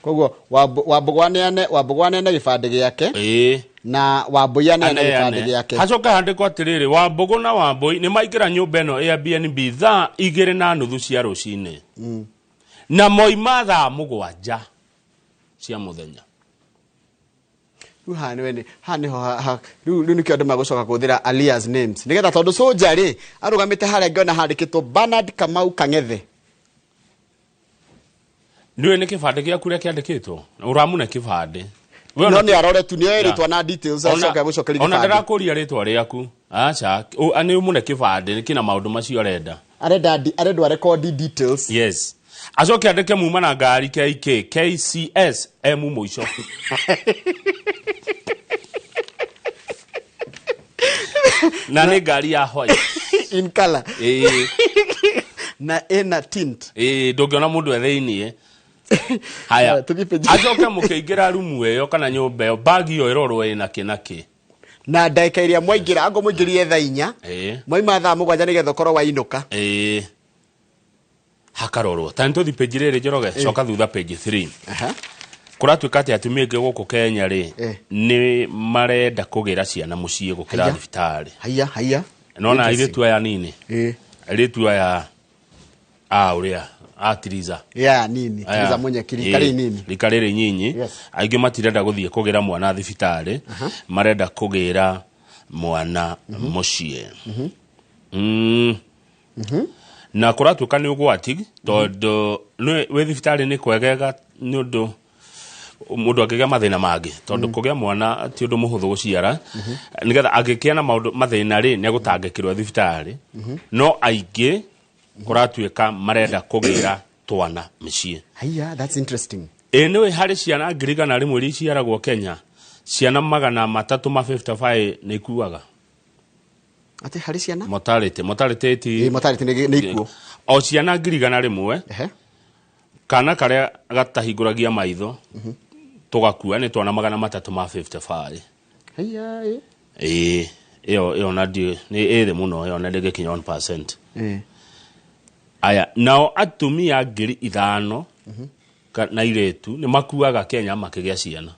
Koguo Wambũgũ aneane, Wambũgũ aneane gĩbandĩ gĩake. Na Wambũi aneane gĩbandĩ gĩake. Hacoka handĩkwo atĩrĩrĩ, Wambũgũ na Wambũi nĩ maingĩra nyũmba ĩno Airbnb thaa 2:30 cia rũcinĩ. Na moima thaa 7 cia mũthenya. Rĩu haha nĩwe haha nĩho rĩu nĩkĩo andũ magũcoka kũhũthĩra alias names. Nĩgetha tondũ soldier rĩ, arũgamĩte harĩa ngĩona handĩkĩtwo Bernard Kamau Kang'ethe. Nĩũĩ nĩ kĩbandĩ gĩaku ũrĩa kĩandĩkĩtwo ũramune kĩbandĩ. No nĩ arore tu nĩ rĩtwa na details acoke agũcokerie ona kĩbandĩ. Ndĩrakũria rĩtwa rĩaku, aca, nĩ ũmũne kĩbandĩ kĩna maũndũ macio arenda. Arenda arendwa record details. Yes, acoke andĩke muma na ngari KK KCS M mũico na nĩ ngari ya white in color. Ĩĩ. Na ĩna tint. Ĩĩ, ndũngĩona mũndũ e thĩiniĩ. Haya, acoke mũkĩingĩra rumu ĩyo kana nyũmba ĩyo, bagi ĩyo ĩrorwo ĩna kĩ na kĩ. Na ndagĩka ĩrĩa mwaingĩra, ango mũingĩrire thaa 4, mwaima thaa 7 nĩgetha ũkorwo wainũka. Ĩĩ, hakarorwo ta nĩtũthi page rĩrĩ, Njoroge. Coka thutha page 3. Kũratuĩka atĩ atumia aingĩ gũkũ Kenya rĩ, nĩ marenda kũgĩra ciana mũciĩ gũkĩra thibitarĩ. Haiya, haiya. Nona Interesting. airĩtu aya nini, airĩtu aya a ũrĩa a Tiriza. Ya nini. Tiriza Munyeki, rika rĩnini. Rika rĩrĩ nyinyi. Aingĩ matirenda gũthiĩ kũgĩra mwana thibitarĩ, marenda kũgĩra mwana mũciĩ. Na kũratuĩka nĩ ũgwati tondũ wĩ thibitarĩ nĩ kwegega nĩ ũndũ mũndũ angĩgĩa mathĩna mangĩ, tondũ kũgĩa mwana ti ũndũ mũhũthũ gũciara, nĩgetha angĩkĩa na maũndũ mathĩna rĩ, nĩ egũtangĩkĩrwo thibitarĩ. No aingĩ kũratuĩka marenda kũgĩra twana mĩciĩ. Haiya, that's interesting. Ĩ nĩwĩ harĩ ciana 100,000 iria iciaragwo Kenya, ciana 355 nĩ ikuaga. Atĩ harĩ ciana? Mortality ti Ĩ, mortality nĩ ikuũ. O ciana 100,000, kana karĩa gatahingũragia maitho tũgakua nĩ twana 355. Haiya, ĩ. Ĩĩ, ĩyo na ndiũ nĩ ĩthĩ mũno, ĩyo na ndĩngĩkinya 1%. Aya nao atumia 5,000 na irĩtu nĩ makuaga Kenya makĩgĩa ciana.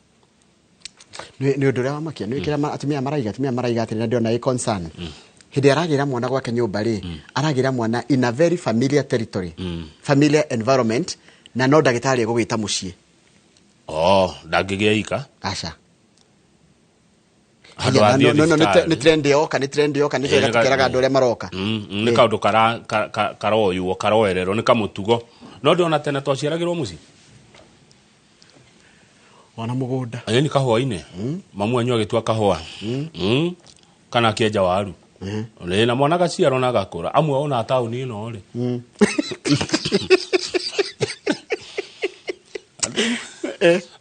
Nĩ ũndũ ũrĩa wamakia nĩ kĩrĩa atumia maraiga atĩrĩ, na ndĩrona ĩ concern hĩndĩ aragĩra mwana gwake nyũmba rĩ, aragĩra mwana in a very familiar territory, familiar environment, na no ndagĩtarĩ egũgĩta mũciĩ. Oh, ndangĩgĩa ika. Aca. Handũ Haiya, athiĩ no, no, thibitarĩ. Nĩ trend yoka, nĩ twega tũkĩraga andũ arĩa maroka. Nĩ kaũndũ karoywo karoererwo nĩ kamũtugo, no ndĩrona tene twaciaragĩrwo mũciĩ. Ona mũgũnda. Ĩni, kahũa-inĩ mamu wanyu agĩtua kahũa, kana akĩenja waru. Ĩ, na mwana gaciarwo na agakũra amwe ona taũni ĩno rĩ.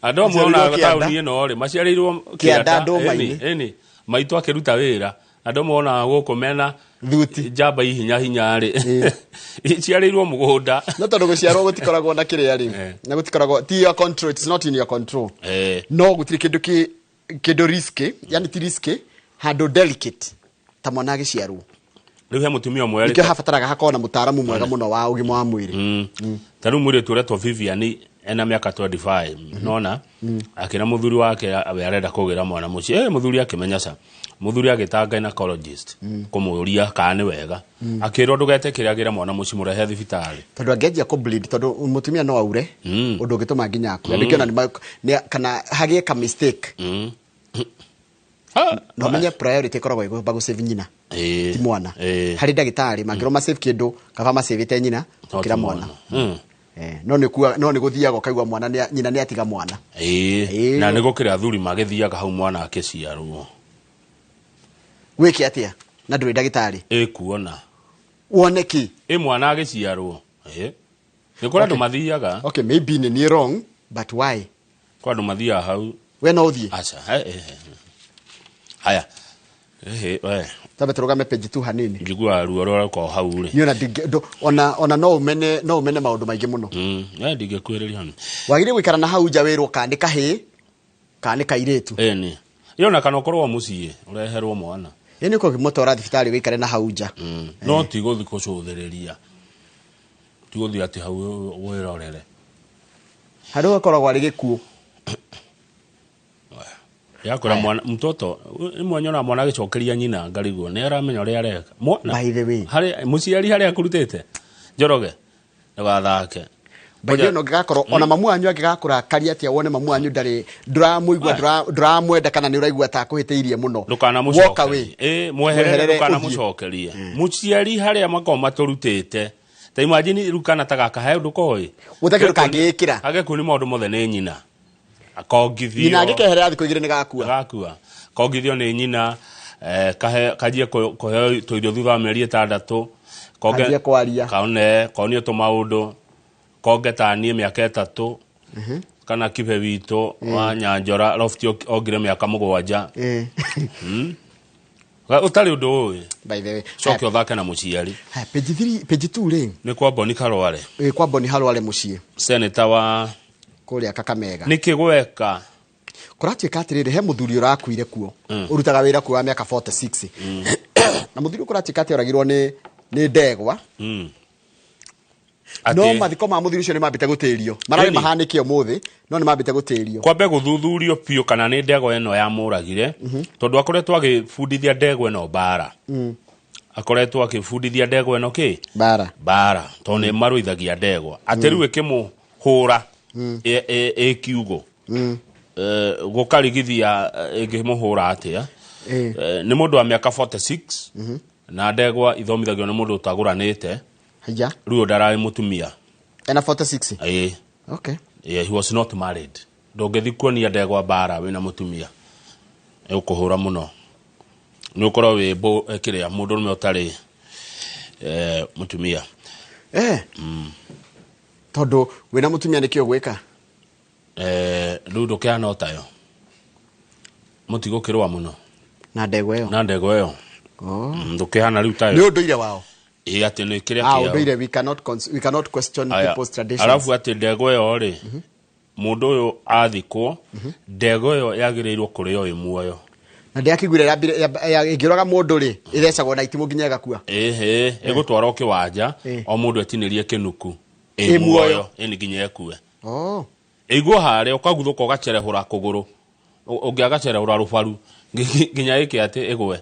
Andũ amwe ona Maciarĩirwo kĩanda. taũni ĩno rĩ, maciarĩirwo Kĩanda, kĩanda. ndũma-inĩ. Ĩni, maitũ akĩruta wĩra, andũ amwe ona gũkũ mena thuti njamba ihinya hinya rĩ, iciarĩirwo mũgũnda. No tondũ gũciarwo gũtikoragwo na kĩrĩa rĩ, na gũtikoragwo ti your control, it's not in your control. No gũtirĩ kĩndũ kĩ kĩndũ risky, yani ti risky handũ delicate ta mwana agĩciarwo. Rĩu he mũtumia ũmwe Nĩkĩo habataraga hakorwo na mũtaaramu mwega mũno wa ũgima wa mwĩrĩ. Ta rĩu mũirĩtu ũretwo Vivian ena mĩaka 25, nona akĩra mũthuri wake we arenda kũgĩra mwana mũciĩ. Mũthuri akĩmenya ca, mũthuri agĩta gynecologist kũmũria kana nĩ wega. Akĩrwo ndũgetĩkĩre agĩre mwana mũciĩ, mũrehe thibitarĩ. Tondũ angĩanjia kũ bleed, tondũ mũtumia no aure ũndũ ũngĩtũma nginya akue. Andũ kĩona kana hagĩe ka mistake. Na ũmenye priority ĩkoragwo ĩgũba gũsave nyina, ti mwana. Harĩ ndagĩtarĩ mangĩrwo masave kĩndũ, kaba masavĩte nyina gũkĩra mwana. No nĩ gũthiaga ũkaigua mwana nyina nĩ atiga mwana. Ĩĩ, na nĩ gũkĩrĩ athuri magĩthiaga hau mwana akĩciarwo. Wĩke atĩa na ndũrĩ ndagĩtarĩ? Ĩ, kuona. Wone kĩ? Ĩ, mwana agĩciarwo. Ĩ, nĩ kũrĩ andũ mathiaga. Okay, maybe nĩ niĩ wrong, but why? Kũrĩ andũ mathiaga hau. We no ũthiĩ? Aca. Haya. Ehe, we. Tambe tũrũgame page tu hanini. Njiguaga ruo rũrĩa hau rĩ. Niĩ ona ona no ũmene maũndũ maingĩ mũno. We ndingĩkuhĩrĩria hau. Wagĩrĩire gũikara na hau nja wĩrwo kana nĩ kahĩĩ kana nĩ kairĩtu. Ĩni. Ĩyo na kana ũkorwo mũciĩ ũreherwo mwana. Ĩ, nĩ ũkũmũtwara thibitarĩ wĩikare na hau nja. No ti gũthiĩ kũcũthĩrĩria. Ti gũthiĩ atĩ hau wĩrorere. Harĩa ũkoragwo arĩ gĩkuũ. Yakora mwana mtoto imwe nyona mwana agĩcokeria nyina ngarigwo nĩ aramenya ũrĩa areka. Mwana. By the way. Harĩ mũciari harĩa akũrutĩte. Njoroge. Ndũgathake. By the way, no ngĩgakorwo ona mamu wanyu angĩgakũrakaria atĩa, wone mamu wanyu ndarĩ ndũramũigua, ndũramwenda kana nĩ ũraigua ta akũhĩtĩirie mũno. Walk away. Ndũkanamũcokerie. Ĩ, mweherere. Mweherere, ũthiĩ. Ndũkanamũcokerie. Mũciari harĩa makoragwo matũrutĩte. Ta imagine rĩu kana ta gaka he ũndũ koĩ. Gũtarĩ kĩndũ kangĩĩkĩra. Agekuo nĩ maũndũ mothe nĩ nyina. Akongithio. Nyina angĩkeherera thikũ 2 nĩ gakua. Gakua. Kongithio nĩ nyina, kanjie kũheo tũirio thutha wa mĩeri 6. Kanjie kwaria. Kaone, konio tũmaũndũ. Konge ta niĩ mĩaka 3. Kana kibe witũ wa Nyanjora Lofty ongire mĩaka 7. Ũtarĩ ũndũ ũĩ. By the way. Coke ũthake na mũciari. Page 3, page 2 rĩ. Nĩ kwa Boni Khalwale. Kwa Boni Khalwale mũciĩ. Senator wa kũrĩa Kakamega. Nĩkĩ gweka? Kũratuĩka atĩrĩrĩ, he mũthuri ũrakuire kuo. Ũrutaga wĩra kuo wa mĩaka 46. Na mũthuri kũratuĩka atĩ oragirwo nĩ ndegwa. No mathiko ma mũthuri ũcio nĩ mambĩte gũtĩrio. Mararĩ mahanĩke ũmũthĩ, no nĩ mambĩte gũtĩrio. Kwambe gũthuthurio biũ kana nĩ ndegwa ĩno yamũragire, tondũ akoretwo agĩbundithia ndegwa ĩno mbara. Akoretwo akĩbundithia ndegwa ĩno kĩ? Mbara. Mbara, tondũ nĩ marũithagia ndegwa. Atĩ rĩu ĩkĩmũhũra ĩ kiugo. Gũkarigithia ĩngĩmũhũra atĩa. Nĩ mũndũ wa mĩaka 46 na ndegwa ithomithagio nĩ mũndũ ũtagũranĩte. Haya. Rĩu ndararĩ mũtumia. Ena 46? Ĩĩ. Okay. Yeah, he was not married. Ndũngĩthiĩ kuonia ndegwa mbara wĩna mũtumia. Ĩgũkũhũra mũno. Nĩ ũkorwo wĩ kĩrĩa mũndũrũme ũtarĩ mũtumia. Tondũ wĩna mũtumia nĩkĩo ũgwĩka? Rĩu ndũkĩhana o tayo. Mũtigũkĩrũa mũno. Na ndegwa ĩyo. Na ndegwa ĩyo. Ndũkĩhana rĩu tayo. Nĩ ũndũire wao. Ĩĩ, atĩ nĩ kĩrĩa kĩao. Ũndũire, we cannot question people's traditions. Arabu atĩ ndegwa ĩyo rĩ, mũndũ ũyũ athikwo, ndegwa ĩyo yagĩrĩirwo kũrĩo ĩ muoyo. Na ndĩakĩiguire ĩngĩũraga mũndũ rĩ, ĩthecagwo na itimũ nginya ĩgakua. Ĩhĩ, ĩgũtwarwo kĩwanja, o mũndũ etinĩrie kĩnuku. Ĩ muoyo, ĩni nginya ĩkue. Ĩiguo harĩa ũkaguthũka ũgacerehũra kũgũrũ. Ũngĩagacerehũra rũbaru nginya ĩke atĩ ĩgwe.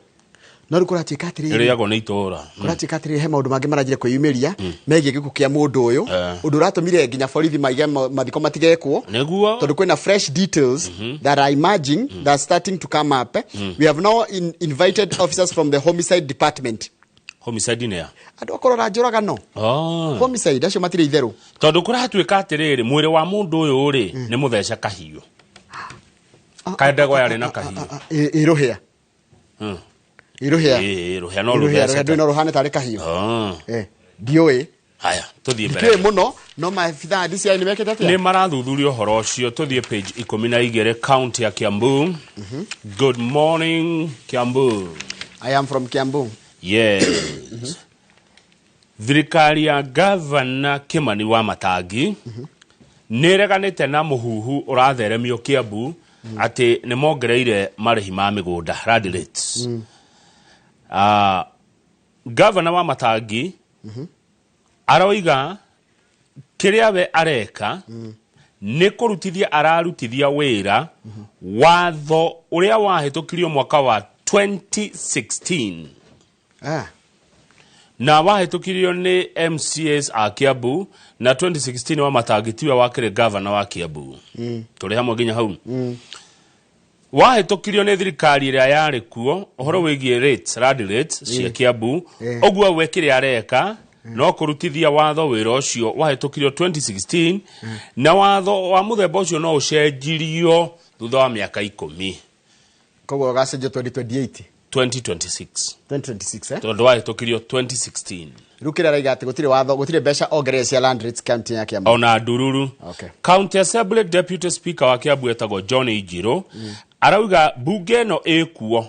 No rĩu kũratuĩka atĩrĩrĩ, ĩrĩagwo nĩ itũũra. Kũratuĩka atĩrĩrĩ, he maũndũ mangĩ maranjire kwĩyumĩria megiĩ gĩkuũ kĩa mũndũ ũyũ, ũndũ ũratũmire nginya borithi maige mathiko matigekwo. Nĩguo. Tondũ kwĩna fresh details that are emerging, that are starting to come up. We have now invited officers from the homicide department. Homicide nĩ ya? Andũ akorora njũragano. Homicide acio matirĩ itherũ. Tondũ kũratuĩka atĩrĩrĩ, mwĩrĩ wa mũndũ ũyũ rĩ, nĩ mũthece kahiũ. Kaĩ ndegwa yarĩ na kahiũ. Ĩrũhĩa. Iruhia. Iruhia no ruhia. Ndu no ruhane tari kahiũ. Ndiũĩ. Haya, tuthiĩ mbere. Ndiũĩ mũno, no maabithaa a DCI nĩ mekĩte atĩa? Nĩ marathuthuria ũhoro ũcio. Tuthiĩ page 12, county ya Kiambu. Good morning, Kiambu. I am from Kiambu. Yes. Thirikari ya Governor Kimani wa Matangi nĩ ĩreganĩte na mũhuhu ũratheremio Kiambu atĩ nĩ mongereire marĩhi ma mĩgũnda, land rates. Governor wa Matangi aroiga kĩrĩa we areka nĩ kũrutithia ararutithia wĩra watho ũrĩa wahĩtũkirio mwaka wa 2016. Na wahĩtũkirio nĩ MCAs a Kiambu na 2016 wa Matangi tiwe wakĩrĩ governor wa Kiambu. Tũrĩ hamwe nginya hau. Wahĩtũkirio nĩ thirikari ĩrĩa yarĩ kuo ũhoro wĩgiĩ rates, land rates cia Kiambu. Ũguo we kĩrĩa areka no kũrutithia watho wĩra ũcio wahĩtũkirio 2016 na watho wa mũthemba ũcio no ũcenjirio thutha wa mĩaka 10. Koguo ũgacenjio 2028. 2026. 2026, eh? Tondũ wahĩtũkirio 2016. Rĩu kĩrĩa araiga atĩ gũtirĩ watho, gũtirĩ mbeca ongerere cia land rates county ya Kiambu. Ona ndururu. Okay. County Assembly Deputy Speaker wa Kiambu etagwo John Ijiro arauga bunge ĩno ĩkuo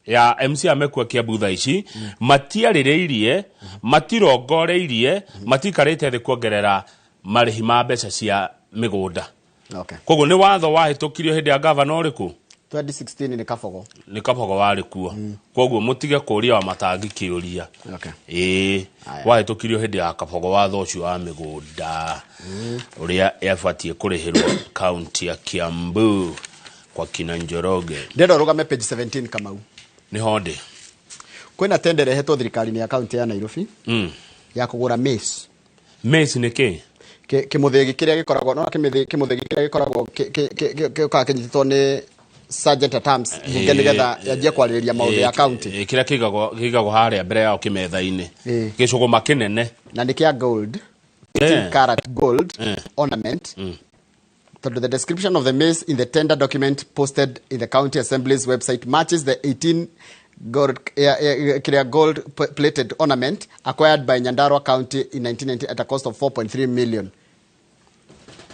ya MC amekua Kiambu thaa ici matiarĩrĩirie, matirongoreirie, matikarĩte thĩ kuongerera marĩhi ma mbeca cia mĩgũnda. Okay. Koguo nĩ watho wahĩtũkirio hĩndĩ ya gavana ũrĩkũ? 2016 nĩ Kabogo. Nĩ Kabogo warĩ kuo. Koguo mũtige kũria wa Matangi kĩũria. Okay. Ĩĩ, wahĩtũkirio hĩndĩ ya Kabogo watho ũcio wa mĩgũnda ũrĩa yabatiĩ kũrĩhĩrwo county ya Kiambu kwa kina Njoroge. Ndĩrenda ũrũgame page 17 Kamau. Nĩ ho ndĩ. Kwĩna tender ĩhetwo thirikari-inĩ ya county ya Nairobi ya kũgũra maize. Maize nĩ kĩ? Kĩmũthĩgi kĩrĩa gĩkoragwo, no kĩmũthĩgi kĩrĩa gĩkoragwo gĩũkaga kĩnyitĩtwo nĩ Sergeant at Arms bunge nĩgetha yanjie kwarĩrĩria maũndũ ya county. Kĩrĩa kĩigagwo harĩa mbere yao kĩmetha-inĩ, gĩcũgũma kĩnene. Na nĩ kĩa gold, 18 karat gold ornament, tondũ the description of the mace in the tender document posted in the county assembly's website matches the 18 gold, kĩrĩa gold plated ornament acquired by Nyandarua County in 1990 at a cost of 4.3 million.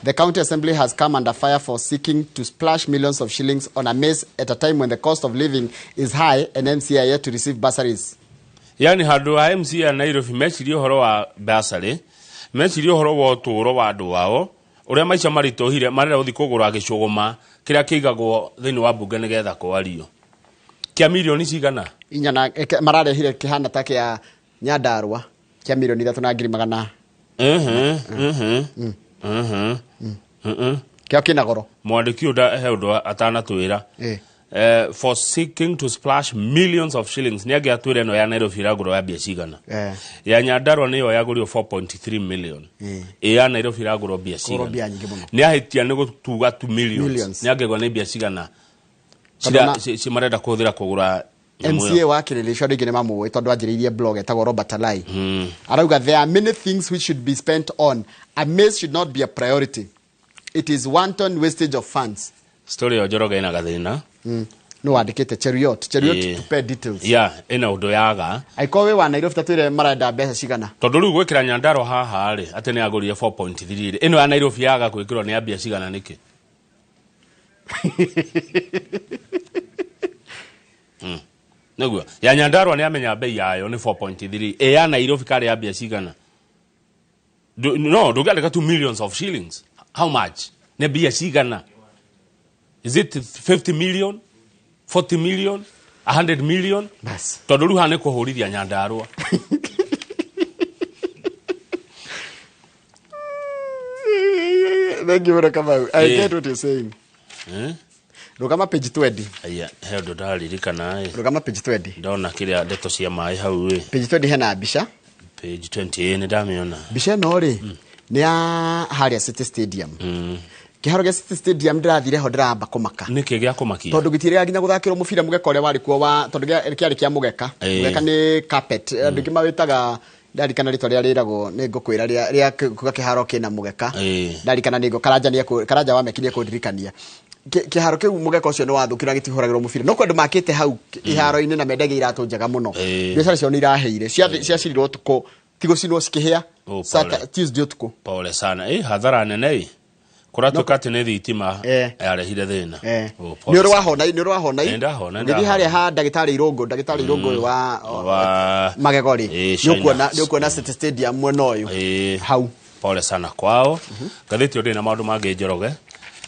The county assembly has come under fire for seeking to splash millions of shillings on a mace at a time when the cost of living is high and MCA are yet to receive bursaries. Yani handũ ha MCA Nairobi mecirie ũhoro wa bursary, mecirie ũhoro wa ũtũũro wa andũ ao ũrĩa maica maritũhire, marenda gũthiĩ kũgũra gĩcũgũma kĩrĩa kĩigagwo thĩinĩ wa mbunge nĩgetha kwario kĩa mirioni cigana. Inya na mararehire kĩhana ta kĩa Nyandarua kĩa 3,200,000. Kĩo kĩna goro. Mwandĩki ũyũ he ũndũ atanatwĩra. For seeking to splash millions of shillings, nĩ angĩatwĩra ĩno ya Nairobi ĩragũrwo ya mbia cigana. Ya Nyandarua nĩyo yagũrirwo 4.3 million. Ĩ ya Nairobi ĩragũrwo mbia cigana. Nĩ ahĩtia nĩ gũtuga 2 millions. Nĩ angĩgwa nĩ mbia cigana ci marenda kũhũthĩra kũgũra. MCA wa Kĩrĩrĩcwa rĩngĩ nĩ mamũĩ tondũ anjĩrĩirie blog etagwo Robert Alai. Arauga there are many things which should be spent on. A mace should not be a priority. It is wanton wastage of funds. Story ya Njoroge ĩna gathĩna. No wandĩkĩte Cheruiyot to pay details. Yeah, ĩna ũndũ yaga. Angĩkorwo wĩ wa Nairobi tatwĩre marenda mbeca cigana. Tondũ rĩu gwĩkĩra Nyandarua haha rĩ, atĩ nĩ agũrire 4.3 rĩ. Ĩno ya Nairobi yaga gwĩkĩrwo nĩ ya mbia cigana nĩkĩ? Nĩguo ya Nyandarua nĩ amenya bei yayo nĩ 4.3. Ĩ ya Nairobi karĩ ya mbia cigana? No, ndũngĩandĩka 2 millions of shillings. How much? Nĩ mbia cigana? Is it 50 million? 40 million? 100 million? Bas. Tondũ rĩu haha nĩ kũhũrithia Nyandarua. Thank you, Kamau. I get what you're saying. Rũgama page 20. Aya, he ũndũ ndaririkana ĩ. Rũgama page 20. Ndona kĩrĩa ndeto cia maĩ hau ĩ. Page 20 hena mbica. Page 20 nĩ ndamĩona. Mbica ĩno rĩ nĩ ya harĩa City Stadium. Kĩharo gĩa City Stadium ndĩrathire ho ndĩramba kũmaka. Nĩkĩ gĩa kũmakia? Tondũ gĩtirĩga nginya gũthakĩrwo mũbira mũgeka ũrĩa warĩ kuo wa tondũ kĩarĩ kĩa mũgeka. Mũgeka nĩ carpet. Andũ aingĩ mawĩtaga ndarikana rĩtwa rĩrĩa rĩragwo nĩ ngũkwĩra rĩa kuga kĩharo kĩna mũgeka. Ndarikana nĩ Karanja nĩ Karanja wa Meki nĩ ekũndirikania. Kĩharo kĩu mũgeka ũcio nĩ wathũkire gĩtihũragĩrwo mũbira. No kwĩ andũ makĩte hau iharo-inĩ na mendagia iratũ njega mũno. Biacara ciao nĩ iraheire. Ciacirirwo ũtukũ tigũcinwo cikĩhĩa. Tuesday ũtukũ. Pole sana. Hathara nene ĩ. Kũratuĩka atĩ nĩ thitima yarehire thĩna. Nĩ ũrĩ wahona, nĩ ũrĩ wahona. Ngĩthiĩ harĩa ha ndagĩtarĩ Irũngũ, ndagĩtarĩ Irũngũ wa magego rĩ. Nĩ ũkuona City Stadium mwena ũyũ. Hau. Pole sana kwao. Ngathĩti ĩyo ndĩrĩ na maũndũ mangĩ Njoroge.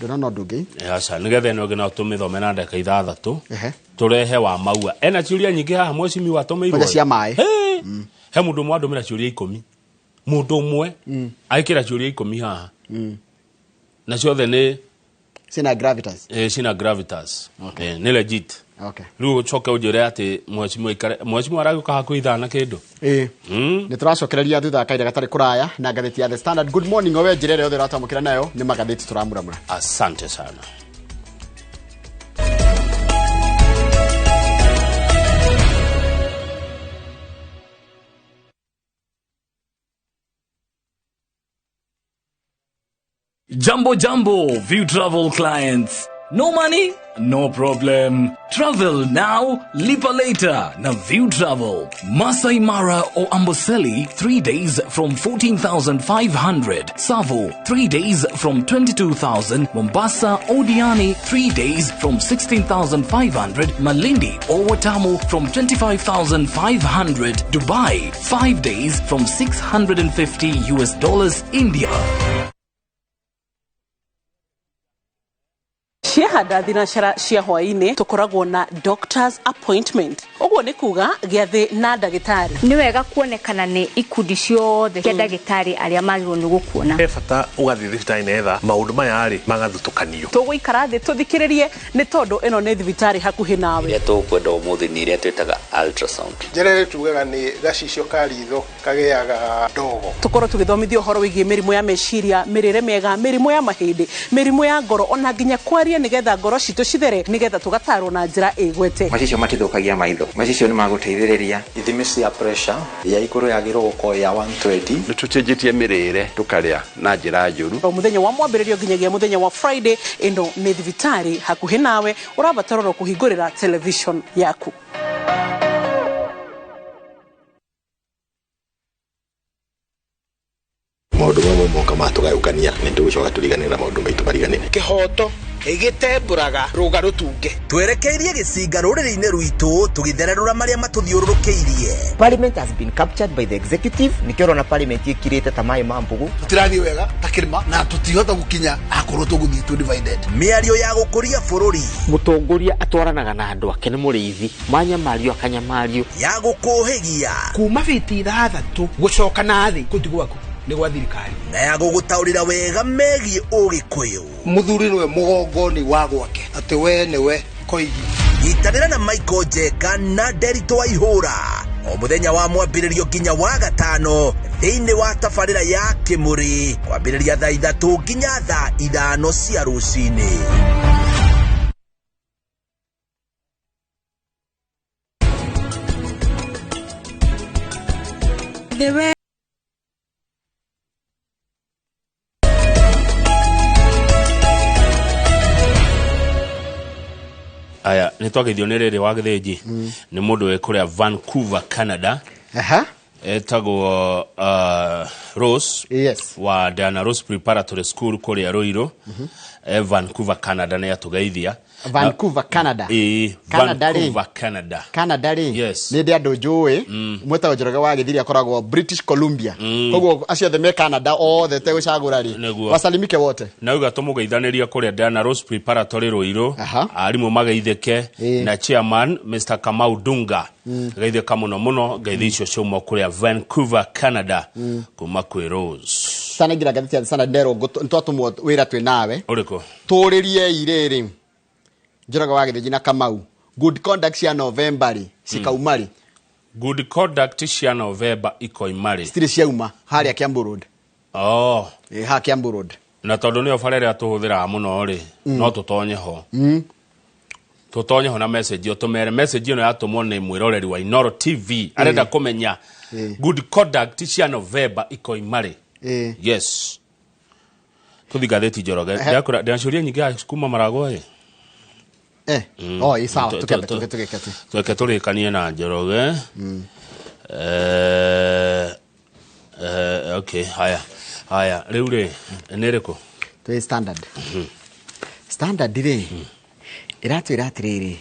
Ndona ũndũ ũngĩ. Aca, nĩgetha ĩno ĩngĩ no tũmĩthome na ndagĩka 6 tũrehe wa maua. Ena ciũria nyingĩ haha mwecimiwa atũmĩirwo. Kwanja cia maĩ. He mũndũ ũmwe andũmĩra ciũria 10. Mũndũ ũmwe aikĩra ciũria 10 haha. Na ciothe nĩ cina gravitas. Cina gravitas. Nĩ legit. Okay. Rĩu ũcoke ũnjĩre atĩ mwecimiwa aikare, mwecimiwa aragĩũka hakuhĩ ithaa na kĩndũ. Nĩ tũracokereria thutha wa kahinda gatarĩ kũraya na ngathĩti ya The Standard. Good morning owe njĩra ĩrĩa yothe ũratwamũkĩra nayo nĩ magathĩti tũramuramura. Asante sana. Jambo jambo, View Travel clients. No money? No problem. Travel now, lipa later. Na View Travel. Masai Mara or Amboseli, 3 days from 14,500. Savo, 3 days from 22,000. Mombasa or Diani, 3 days from 16,500. Malindi or Watamu from 25,500. Dubai, 5 days from $650 US. India. Ciahanda thinacara cia hwaĩ-inĩ tũkoragwo na doctor's appointment ũguo nĩ kuga gĩathĩ na ndagĩtarĩ. Nĩ wega kuonekana nĩ ikundi ciothe cia ndagĩtarĩ arĩa magĩrĩirwo nĩ gũkuona. He bata ũgathiĩ thibitarĩ nĩgetha maũndũ maya rĩ magathutũkanio. Tũgũikara thĩ tũthikĩrĩrie nĩ tondũ ĩno nĩ thibitarĩ hakuhĩ nawe. Iria tũkwenda ũmũthĩ nĩ iria twĩtaga ultrasound. Njĩra ĩrĩa tugaga nĩ gacicio ka ritho kagĩaga ndogo. Tũkorwo tũgĩthomithio ũhoro wĩgiĩ mĩrimũ ya meciria, mĩrĩre mĩega, mĩrimũ ya mahĩndĩ, mĩrimũ ya ngoro ona nginya kwaria nĩgetha Nĩgetha ngoro citũ cithere, nĩgetha tũgatarwo na njĩra ĩgwete. Macicio matithũkagia maitho, macicio nĩ magũteithĩrĩria. Ithimi cia pressure ya igũrũ yagĩrĩirwo gũkorwo ya 120. Nĩ tũcenjetie mĩrĩre tũkarĩa na njĩra njũru. O mũthenya wa mwambĩrĩrio nginyagia mũthenya wa Friday, ĩno nĩ thibitarĩ hakuhĩ nawe, ũrabatara oro kũhingũrĩra television yaku. Maũndũ mamwe moka matũgayũkania nĩ tũgũcoka tũriganĩre na maũndũ maitũ mariganĩre. Kĩhoto gĩtembũraga rũga rũtunge. Twerekeirie gĩcinga rũrĩrĩ-inĩ rwitũ tũgĩthererũra marĩa matũthiũrũrũkĩirie. Parliament has been captured by the executive. Nĩkĩo ũrona parliament ĩkirĩte ta maĩ ma mbũgũ. Tũtirathiĩ wega ta kĩrĩma na tũtihota gũkinya akorwo tũgũthiĩ tũ divided. Mĩario ya gũkũria bũrũri. Mũtongoria atwaranaga na andũ ake nĩ mũrĩithi, manyamario akanyamario. Ya gũkũhĩgia. Kuma biti 6 gũcoka na thĩ kũu ti gwaku, nĩ gwa thirikari. Na ya gũgũtaũrĩra wega megiĩ ũgĩkũyũ. Mũthuri nĩwe mũgongoni wa gwake, atĩ we nĩwe koigi. Nyitanĩra na Michael Njeka na Nderitu wa Ihũra o mũthenya wa mwambĩrĩrio nginya wa gatano thĩinĩ wa tabarĩra ya Kĩmũrĩ kwambĩrĩria thaa 3 nginya thaa 5 cia rũcinĩ. Aya, nĩ twageithio nĩ rĩrĩ wa Gĩthĩnji. Nĩ mũndũ wĩ kũrĩa Vancouver, Canada. Etagwo Rose. Yes. Wa Diana Rose Preparatory School kũrĩa Ruiru. Vancouver, Canada nĩ atũgeithia. Vancouver, Canada. Canada rĩ. Vancouver, Canada. Canada rĩ. Yes. Nĩ ndĩ andũ njũĩ. Mwetagwo Njoroge wa Gĩthiri akoragwo British Columbia. Koguo acio othe me Canada othe tegũcagũra rĩ. Wasalimike wote. Na uga tũmũgeithanĩria kũrĩa Diana Rose Preparatory Ruiru. Arimũ mageithĩke na chairman Mr. Kamau Dunga. Geithĩka mũno mũno, ngeithi icio ciauma kũrĩa Vancouver, Canada. Kuma kwĩ Rose. Sana ngira ngathĩti ya Standard nderwo nĩtwatũmwo wĩra twĩ nawe. Ũrĩkũ? Tũrĩrie irĩrĩ. Njoroge wa Gĩthĩnji na Kamau. Good conduct cia November rĩ, cikauma rĩ? Good conduct cia November ikoima rĩ? Citirĩ ciauma harĩa Kiambu Road. Oh. Haha Kiambu Road. Na tondũ nĩyo bara ĩrĩa tũhũthĩraga mũno rĩ, no tũtonye ho. Tũtonye ho na message ũtũmere. Message ĩno yatũmwo nĩ mwĩroreri wa Inooro TV. Arenda kũmenya good conduct cia November ikoima rĩ? Yes. Tũthi ngathĩti Njoroge. Ndĩracuria nyingĩ kuma Maragwa ĩ. Oh, sawa, tukeke. Tweke tũrĩkanie na Njoroge. Okay, haya. Haya, rĩu rĩ, nĩ ĩrĩkũ? Twĩ Standard. Standard rĩ, ĩratwĩra atĩrĩrĩ,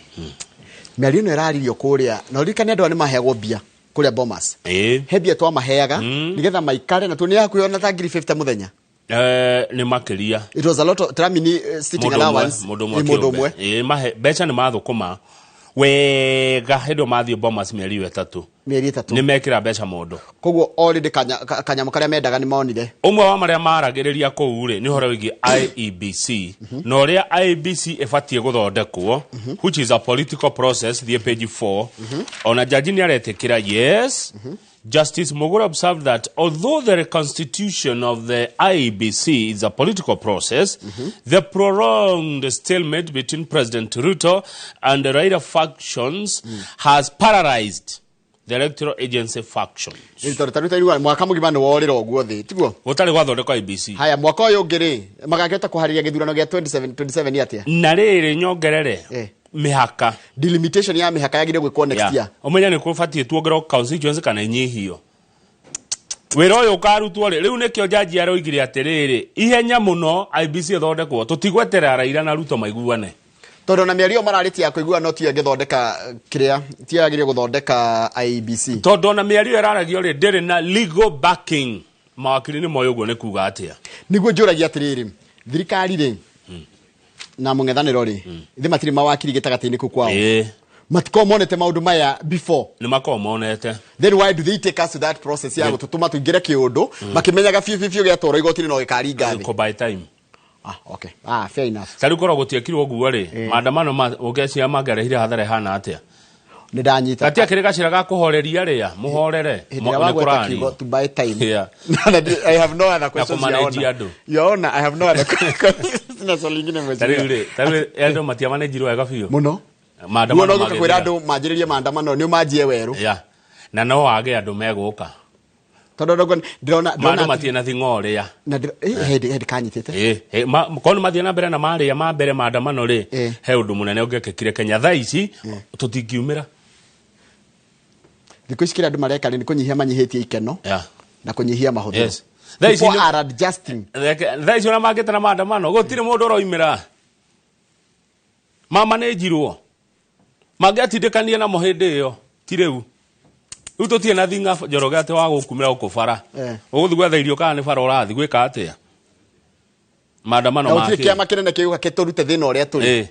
mĩario ĩno ĩraririo kũrĩa, na ũririkane andũ aya nĩ maheagwo mbia kũrĩa Bomas. He mbia twamaheaga nĩgetha maikare na tuone hakuhĩ ona ta 50 mũthenya. Nĩ makĩria. It was a lot of tramini sitting allowance. Mũndũ ũmwe. Mbeca nĩ mathũkũma wega hĩndĩ ĩyo mathiĩ Bomas mĩeri ĩyo ĩtatũ. Mĩeri ĩtatũ. Nĩ mekĩra mbeca mũndũ. Koguo already kanyamũ karĩa mendaga nĩ monire. Ũmwe wa marĩa maragĩrĩria kũu rĩ nĩ ũhoro wĩgiĩ IEBC. Na ũrĩa IEBC ĩbatiĩ gũthondekwo, which is a political process, thiĩ page 4. Ona jaji nĩ aretĩkĩra yes. Justice Mugure observed that although the reconstitution of the IEBC is a political process, the prolonged stalemate between President Ruto and the Raila factions has paralyzed the electoral agency factions. Mwaka mũgima nĩ worĩra ũguo thĩ, tiguo? Gũtarĩ gwathondekwo IEBC. Haya, mwaka ũyũ ũngĩ rĩ, magakĩhota kũharĩria gĩthurano gĩa 27 atĩa? Na rĩrĩ nyongerere. Mĩhaka. Delimitation ya mĩhaka yagĩrĩire gwĩkwo next year. Ũmenye nĩ kũbatiĩ tuongererwo constituency kana inyihio. Wĩra ũyũ ũkarutwo rĩ, rĩu nĩkĩo jaji aroigire atĩrĩrĩ, ihenya mũno IEBC ĩthondekwo, tũtigweterera Raila na Ruto maiguane. Tondũ na mĩario mararĩtie ya kũigua no tiyo ĩngĩthondeka kĩrĩa, tiyo yagĩrĩire gũthondeka IEBC. Tondũ ona mĩario ĩraragio rĩ, ndĩrĩ na legal backing. Mawakiri nĩ moĩ ũguo nĩ kuga atĩa. Nĩguo njũragia atĩrĩrĩ, thirikari rĩ, na mũng'ethanĩro rĩ, ithe matirĩ mawakiri gĩtagatĩ-inĩ kũu kwao. Matikoragwo monete maũndũ maya before. Nĩ makoragwo monete. Then why do they take us to that process ya gũtũtũma tũingĩre kĩũndũ, makĩmenyaga biũ biũ biũ gĩatwarwo igoti-inĩ no gĩkaringa thĩ? By time. Okay. Fair enough. Ta rĩu korwo gũtiekirwo ũguo rĩ, maandamano ma ũngeciria mangĩarehire hathara ĩhana atĩa? Nĩ ndanyita. Gatiakĩrĩ gacĩra ga kũhoreria rĩa mũhorere. Hĩndĩ ĩrĩa wagweta kiugo to buy time. Yeah. I have no other questions. Na kũmanage andũ. Your Honor, I have no other questions. Sina swali lingine mheshimiwa. Tarĩu rĩ, tarĩu andũ matiamanĩnjirwo wega biũ. Mũno. Maandamano Ruo no gũka kwĩra magĩthira. andũ manjĩrĩrie maandamano nĩ manjie werũ. Yeah. Na no wage andũ megũka. Tondũ ndĩrona ndĩrona Mandũ matirĩ na thing'o rĩa. Na hĩndĩ hĩndĩ kanyitĩte. Ĩ, korwo nĩ mathiĩ na mbere na marĩa ma mbere maandamano rĩ, he ũndũ mũnene ũngĩekĩkire Kenya thaa ici tũtingiumĩra. Thikũ ici kĩrĩa andũ mareka rĩ nĩ kũnyihia manyihĩtie ikeno Yeah. na kũnyihia mahũthĩro. Yes. Thaa ici People nĩ- are adjusting. Thaa ici ona mangĩte na maandamano gũtirĩ mũndũ ũroimĩra. Mamanĩnjirwo. Mangĩatindĩkanie namo hĩndĩ ĩyo ti rĩu. Rĩu tũtirĩ na thing'a Njoroge atĩ wa gũkumĩra gũkũ bara. Ũgũthiĩ gwetha irio kana nĩ bara ũrathiĩ gwĩka atĩa? Maandamano Na gũtirĩ ma kĩ? kĩama kĩnene kĩgũka kĩtũrute thĩna ũrĩa tũrĩ.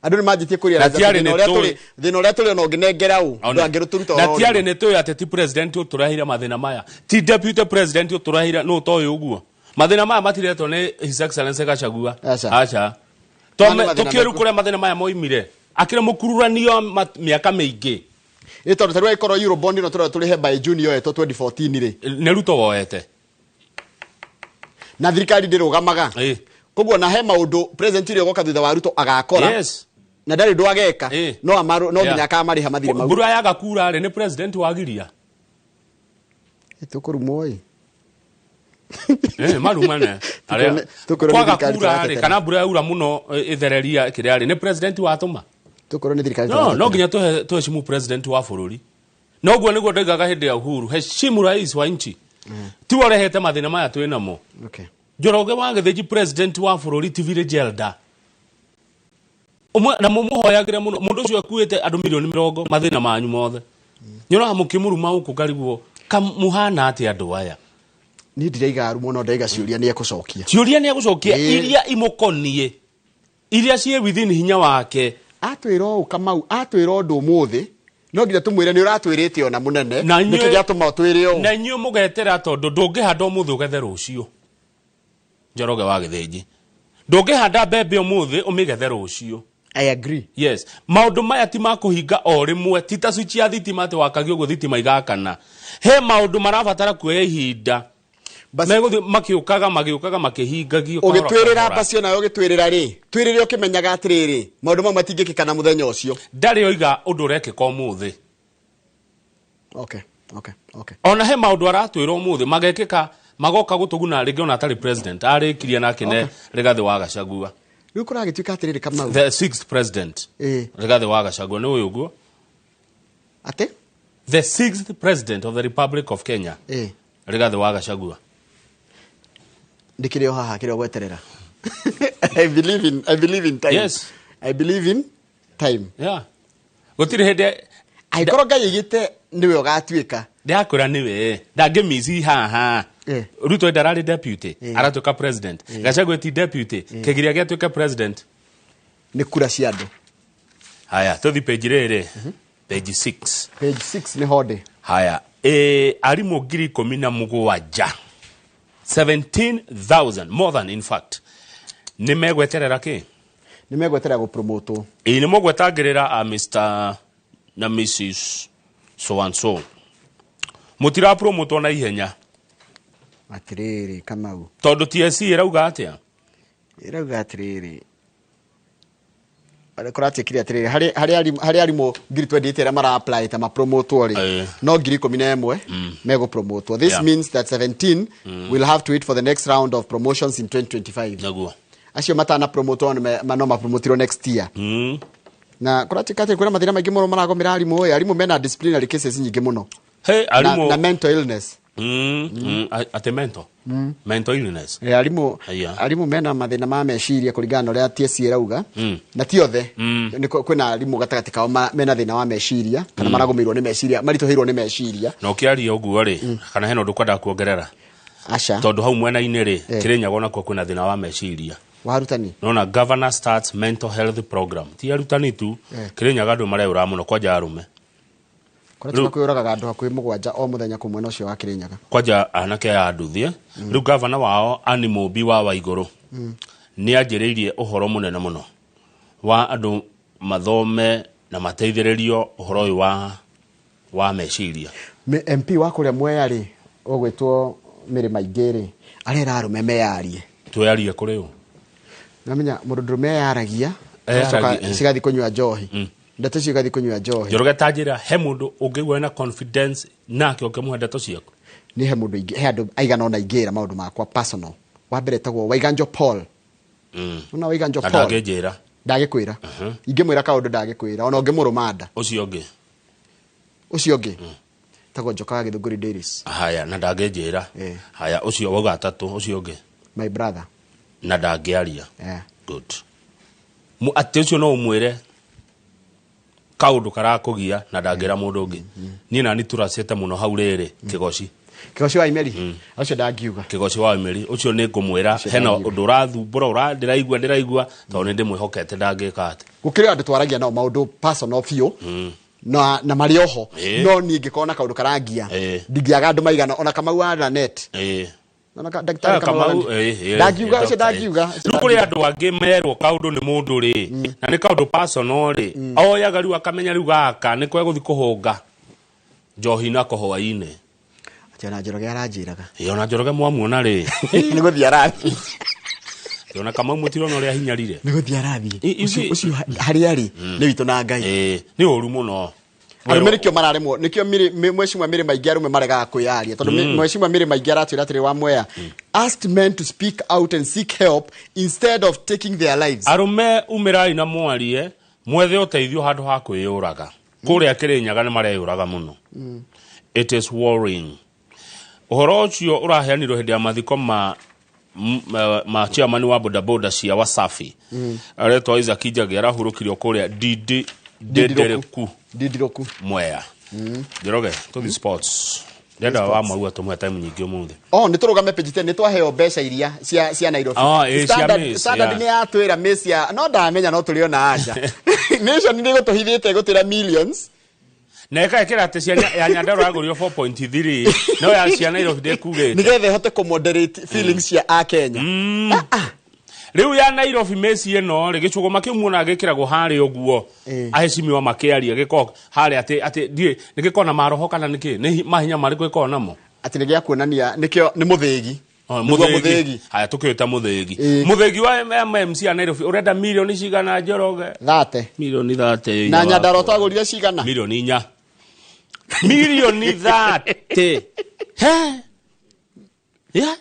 Andũ nĩ manjĩtie kũria Na tiarĩ nĩ tũĩ. thĩna ũrĩa tũrĩ ona ũngĩnengera ũ ndangĩrũtũruta Na oro tiarĩ rĩmwe. nĩ tũĩ atĩ ti president ũtũreheire mathĩna maya, ti deputy president ũtũreheire, nũ ũtoĩ ũguo. Mathĩna maya matiretwo nĩ His Excellency Gachagua. Aca. Aca. Maya nĩ mathĩna Tũkĩũru marĩkũ? kũrĩa mathĩna maya moimire akĩrĩ mũkururanio mĩaka mĩingĩ. Ĩ tondũ tarĩu angĩkorwo Eurobond ĩno tũrĩa tũrĩhe by June yoetwo 2014 rĩ. Nĩ Ruto woete. Na thirikari ndĩrũgamaga. Koguo na he maũndũ president ũrĩa ũgoka thutha wa Ruto agakora. Yes. Na ndarĩ ũndũ ageka. No amaru no nginya akamarĩha mathirĩ mau. Mbura yaga kura rĩ nĩ president wagiria. Tũkũrumwo ĩ. Marumane. Arĩa Tũkwĩrwo nĩ kwaga thirikari kura rĩ tũratetera. kana mbura yaura mũno ĩthereria kĩrĩa rĩ nĩ president watũma. Tũkwĩrwo nĩ thirikari No, tũratetera. no nginya tuheshimu president wa bũrũri. Noguo nĩguo ndoigaga hĩndĩ ya Uhuru, heshimu rais wa nchi. Tiwe ũrehete mathĩna maya twĩ namo. Okay. Njoroge wa Gĩthĩnji president wa bũrũri ti village elder. Ũmwe na mũmũhoyagĩre mũno mũndũ ũcio akuĩte andũ milioni 20 mathĩna manyu mothe. Nyonaga mũkĩmũruma gũkũ ngarigwo kamuhana atĩa andũ aya. Niĩ ndiraiga rumo no ndaiga ciũria nĩ egũcokia. Ciũria nĩ egũcokia iria imũkoniĩ, iria ciĩ within hinya wake. Atwĩra ũũ Kamau, atwĩra ũndũ ũmũthĩ no nginya tũmwĩre nĩ ũratwĩrĩte ona mũnene Na nĩkĩ gĩatũma ũtwĩre ũũ. Na inyuĩ mũgetera tondũ ndũngĩhanda ũmũthĩ ũgethe rũciũ. Njoroge wa Gĩthĩnji. Ndũngĩhanda mbembe ũmũthĩ ũmĩgethe rũciũ. I agree. Yes. Maũndũ maya ti ma kũhinga o rĩmwe, ti ta switch ya thitima atĩ wakagia ũguo thitima igakana. He maũndũ marabatara kuoya ihinda. Megũthiĩ makĩũkaga magĩũkaga makĩhingagio kahora Ũgĩtwĩrĩra kahora. mbacio nawe ũgĩtwĩrĩra rĩ, twĩrĩre ũkĩmenyaga atĩrĩrĩ, maũndũ mau matingĩkĩka na mũthenya ũcio. Ndarĩ oiga ũndũ ũrekĩka ũmũthĩ. Okay, okay, okay. Ona he maũndũ aratwĩra ũmũthĩ magekĩka magoka gũtũguna rĩngĩ ona atarĩ president arĩkirie nake ne Rigathĩ wa Gachagua. Rĩu kũragĩtuĩka atĩrĩrĩ Kamau. The sixth president. Rigathĩ wa Gachagua nĩ ũyũ ũguo. Atĩ? The sixth president of the Republic of Kenya. Rigathĩ wa Gachagua. Ndĩkĩrĩ o haha kĩrĩa ũgweterera. I believe in time. Yes. I believe in time. Yeah. Gũtirĩ hĩndĩ angĩkorwo Ngai aigĩte nĩwe ũgatuĩka. Ndĩrakwĩra nĩwe ndangĩmici haha. Ruto ndararĩ deputy aratuĩka president. Gachagua ti deputy kĩgiria gĩatuĩke president. Nĩ kura cia andũ. Haya tũthi page rĩrĩ page 6. Page 6 nĩ honde. Haya arimũ 17,000 17,000 more than in fact nĩ megweterera kĩ? Nĩ megweterera gũpromotwo. Ĩ nĩ mũgwetangĩrĩra a Mr na Mrs so and so. Mũtirapromotwo na ihenya. Atĩrĩrĩ Kamau. Tondũ TSC ĩrauga atĩa? Ĩrauga atĩrĩrĩ. Kũratuĩkire atĩrĩrĩ, harĩ arimũ 28,000 arĩa mara apply ta mapromotwo rĩ, no 11,000 megũpromotwo. This means that 17 will have to wait for the next round of promotions in 2025. Naguo. Acio matana promotwo no mapromotirwo next year. Na kũratuĩka atĩ kwĩna mathĩna maingĩ mũno maragomera arimũ ĩ, arimũ mena disciplinary cases nyingĩ mũno. Hey, arimũ na mental illness. Atĩ mental. Mental illness. Arimũ mena mathĩna ma meciria kũringana na ũrĩa TSC ĩrauga. Na ti othe. Nĩ kwĩna arimũ gatagatĩ kao mena thĩna wa meciria kana maragũmĩirwo nĩ meciria, maritũhĩirwo nĩ meciria. Na ũkĩaria ũguo rĩ, kana hena ũndũ ũkwendaga kuongerera? Aca. Tondũ hau mwena-inĩ rĩ, Kĩrĩnyaga onakuo kwĩna thĩna wa meciria. Wa arutani? Nona governor starts mental health program. Ti arutani tu, Kĩrĩnyaga andũ mareyũraga mũno kwanja arũme. Kũratuĩka kwĩyũragaga andũ hakuhĩ 7 o mũthenya kũu mwena ũcio wa Kĩrĩnyaga. Kwanja anake aya nduthie. Rĩu governor wao Anne Mũmbi wa Waigũrũ nĩ anjĩrĩirie ũhoro mũnene mũno wa andũ mathome Na mateithĩrĩrio ũhoro ũyũ wa meciria. MP wa kũrĩa Mwea rĩ, ũgwĩtwo Mĩrĩma Ingĩ rĩ, arera arũme meyarie. Twearie kũrĩ ũ? Namenya mũndũ ndũrũme eyaragia, Eyaragia, acoka cigathiĩ kũnyua njohi. Ndeto icio igathiĩ kũnyua njohi. Njoroge, ta njĩra, he mũndũ ũngĩigua ena confidence nake ũkĩmũhe ndeto ciaku? Nĩ he mũndũ ingĩ, he andũ aigana ũna ingĩra maũndũ makwa personal. Wa mbere etagwo Waiganjo Paul. Ona Waiganjo Na Paul. ndangĩnjĩra? Ndagĩkwĩra. Ingĩmwĩra kaũndũ ndagĩkwĩra, ona ũngĩmũrũma nda. Ũcio ũngĩ? Ũcio ũngĩ tagwo Njoka wa Gĩthũngũri Dairies. Haya, na ndangĩnjĩra? Haya, ũcio wauga atatũ, ũcio ũngĩ? My brother. Na ndangĩaria? Yeah. Good. Atĩ ũcio no ũmwĩre kaũndũ karakũgia na ndangĩra mũndũ ũngĩ? Niĩ nani tũracĩte mũno hau rĩrĩ, Kĩgoci. Kĩgoci wa Imeri, ũcio ndangiuga. Kĩgoci wa Imeri, ũcio nĩ ngũmwĩra hena ũndũ ũrathumbũra, ndĩraigua tondũ nĩ ndĩmwĩhokete ndangĩka atĩ. Gũkĩrĩ andũ twaragia nao maũndũ personal biũ na marĩ oho, no niĩ ingĩkorwo na kaũndũ karangia, ndingĩaga andũ maigana ona Kamau wa Lanet. Ona ndagĩtarĩ Ah, Kamau wa Kamau, Lanet. Ndangiuga, ũcio doctor, ndangiuga. Rĩu kũrĩ andũ angĩ merwo kaũndũ nĩ mũndũ rĩ, na nĩ kaũndũ personal rĩ, oyaga rĩu akamenya rĩu gaka nĩ kwegũthi kũhũnga njohi nako hwainĩ. Atĩ ona Njoroge aranjĩraga. Ĩ, ona Njoroge mwamuona rĩ, nĩ gũthiĩ arathiĩ. Ona Kamau mũtirona ũrĩa ahinyarire. Nĩ gũthiĩ arathiĩ. Ũcio harĩa arĩ nĩ witũ na Ngai. Nĩ ũru mũno. Arũme nĩkĩo mararemwo, nĩkĩo mwecimwa Mĩrĩma Ingĩ arũme maregaga kwĩyaria, tondũ mwecimwa Mĩrĩma Ingĩ aratwĩra atĩrĩ wa Mwea, asked men to speak out and seek help instead of taking their lives. Arũme, umĩrai na mwarie, mwethe ũteithio handũ ha kwĩyũraga. Kũrĩa Kĩrĩnyaga nĩ mareyũraga mũno. It is worrying. Ũhoro ũcio ũraheanirwo hĩndĩ ya mathiko ma chairman wa bodaboda cia Wasafi, aretwo Isaac Njagi, arahurũkirio kũrĩa Didi Ndendereku. Ndindiroku. Mwea. Njoroge, tũthi sports. Ndenda wa maua tũmũhe time nyingĩ ũmũthĩ. Oh, nĩ tũrũgame page 10, nĩ twaheo mbeca iria cia Nairobi. Ah, ĩ, cia Standard, Miss, Standard yeah. nĩ yatwĩra Miss ya, no ndamenya no tũrĩ ona anja. Nation nĩ gũtũhithĩte gũtwĩra millions. Na ĩkekĩra atĩ cia ya Nyandarua yagũrirwo 4.3, no ya cia Nairobi ndĩkugĩte. Nĩgetha ĩhote kũ moderate feelings cia Akenya. Rĩu ya Nairobi meci ĩno rĩ, gĩcũgũma kĩu muona gĩkĩragwo harĩa ũguo, ahecimiwa makĩaria, gĩkoragwo harĩa atĩ ndiĩ nĩ gĩkoragwo na maroho kana nĩkĩ, nĩ mahinya marĩkũ gĩkoragwo namo? Atĩ nĩ gĩa kuonania nĩkĩo nĩ mũthĩgi. Oh, Nĩguo mũthĩgi. Mũthĩgi. Haya, tũkĩũta mũthĩgi. Mũthĩgi wa MMC ya Nairobi ũrenda milioni cigana, Njoroge? 30. Milioni 30. Na Nyandarua twagũrire cigana? Milioni 4. Milioni 30. He? Yeah.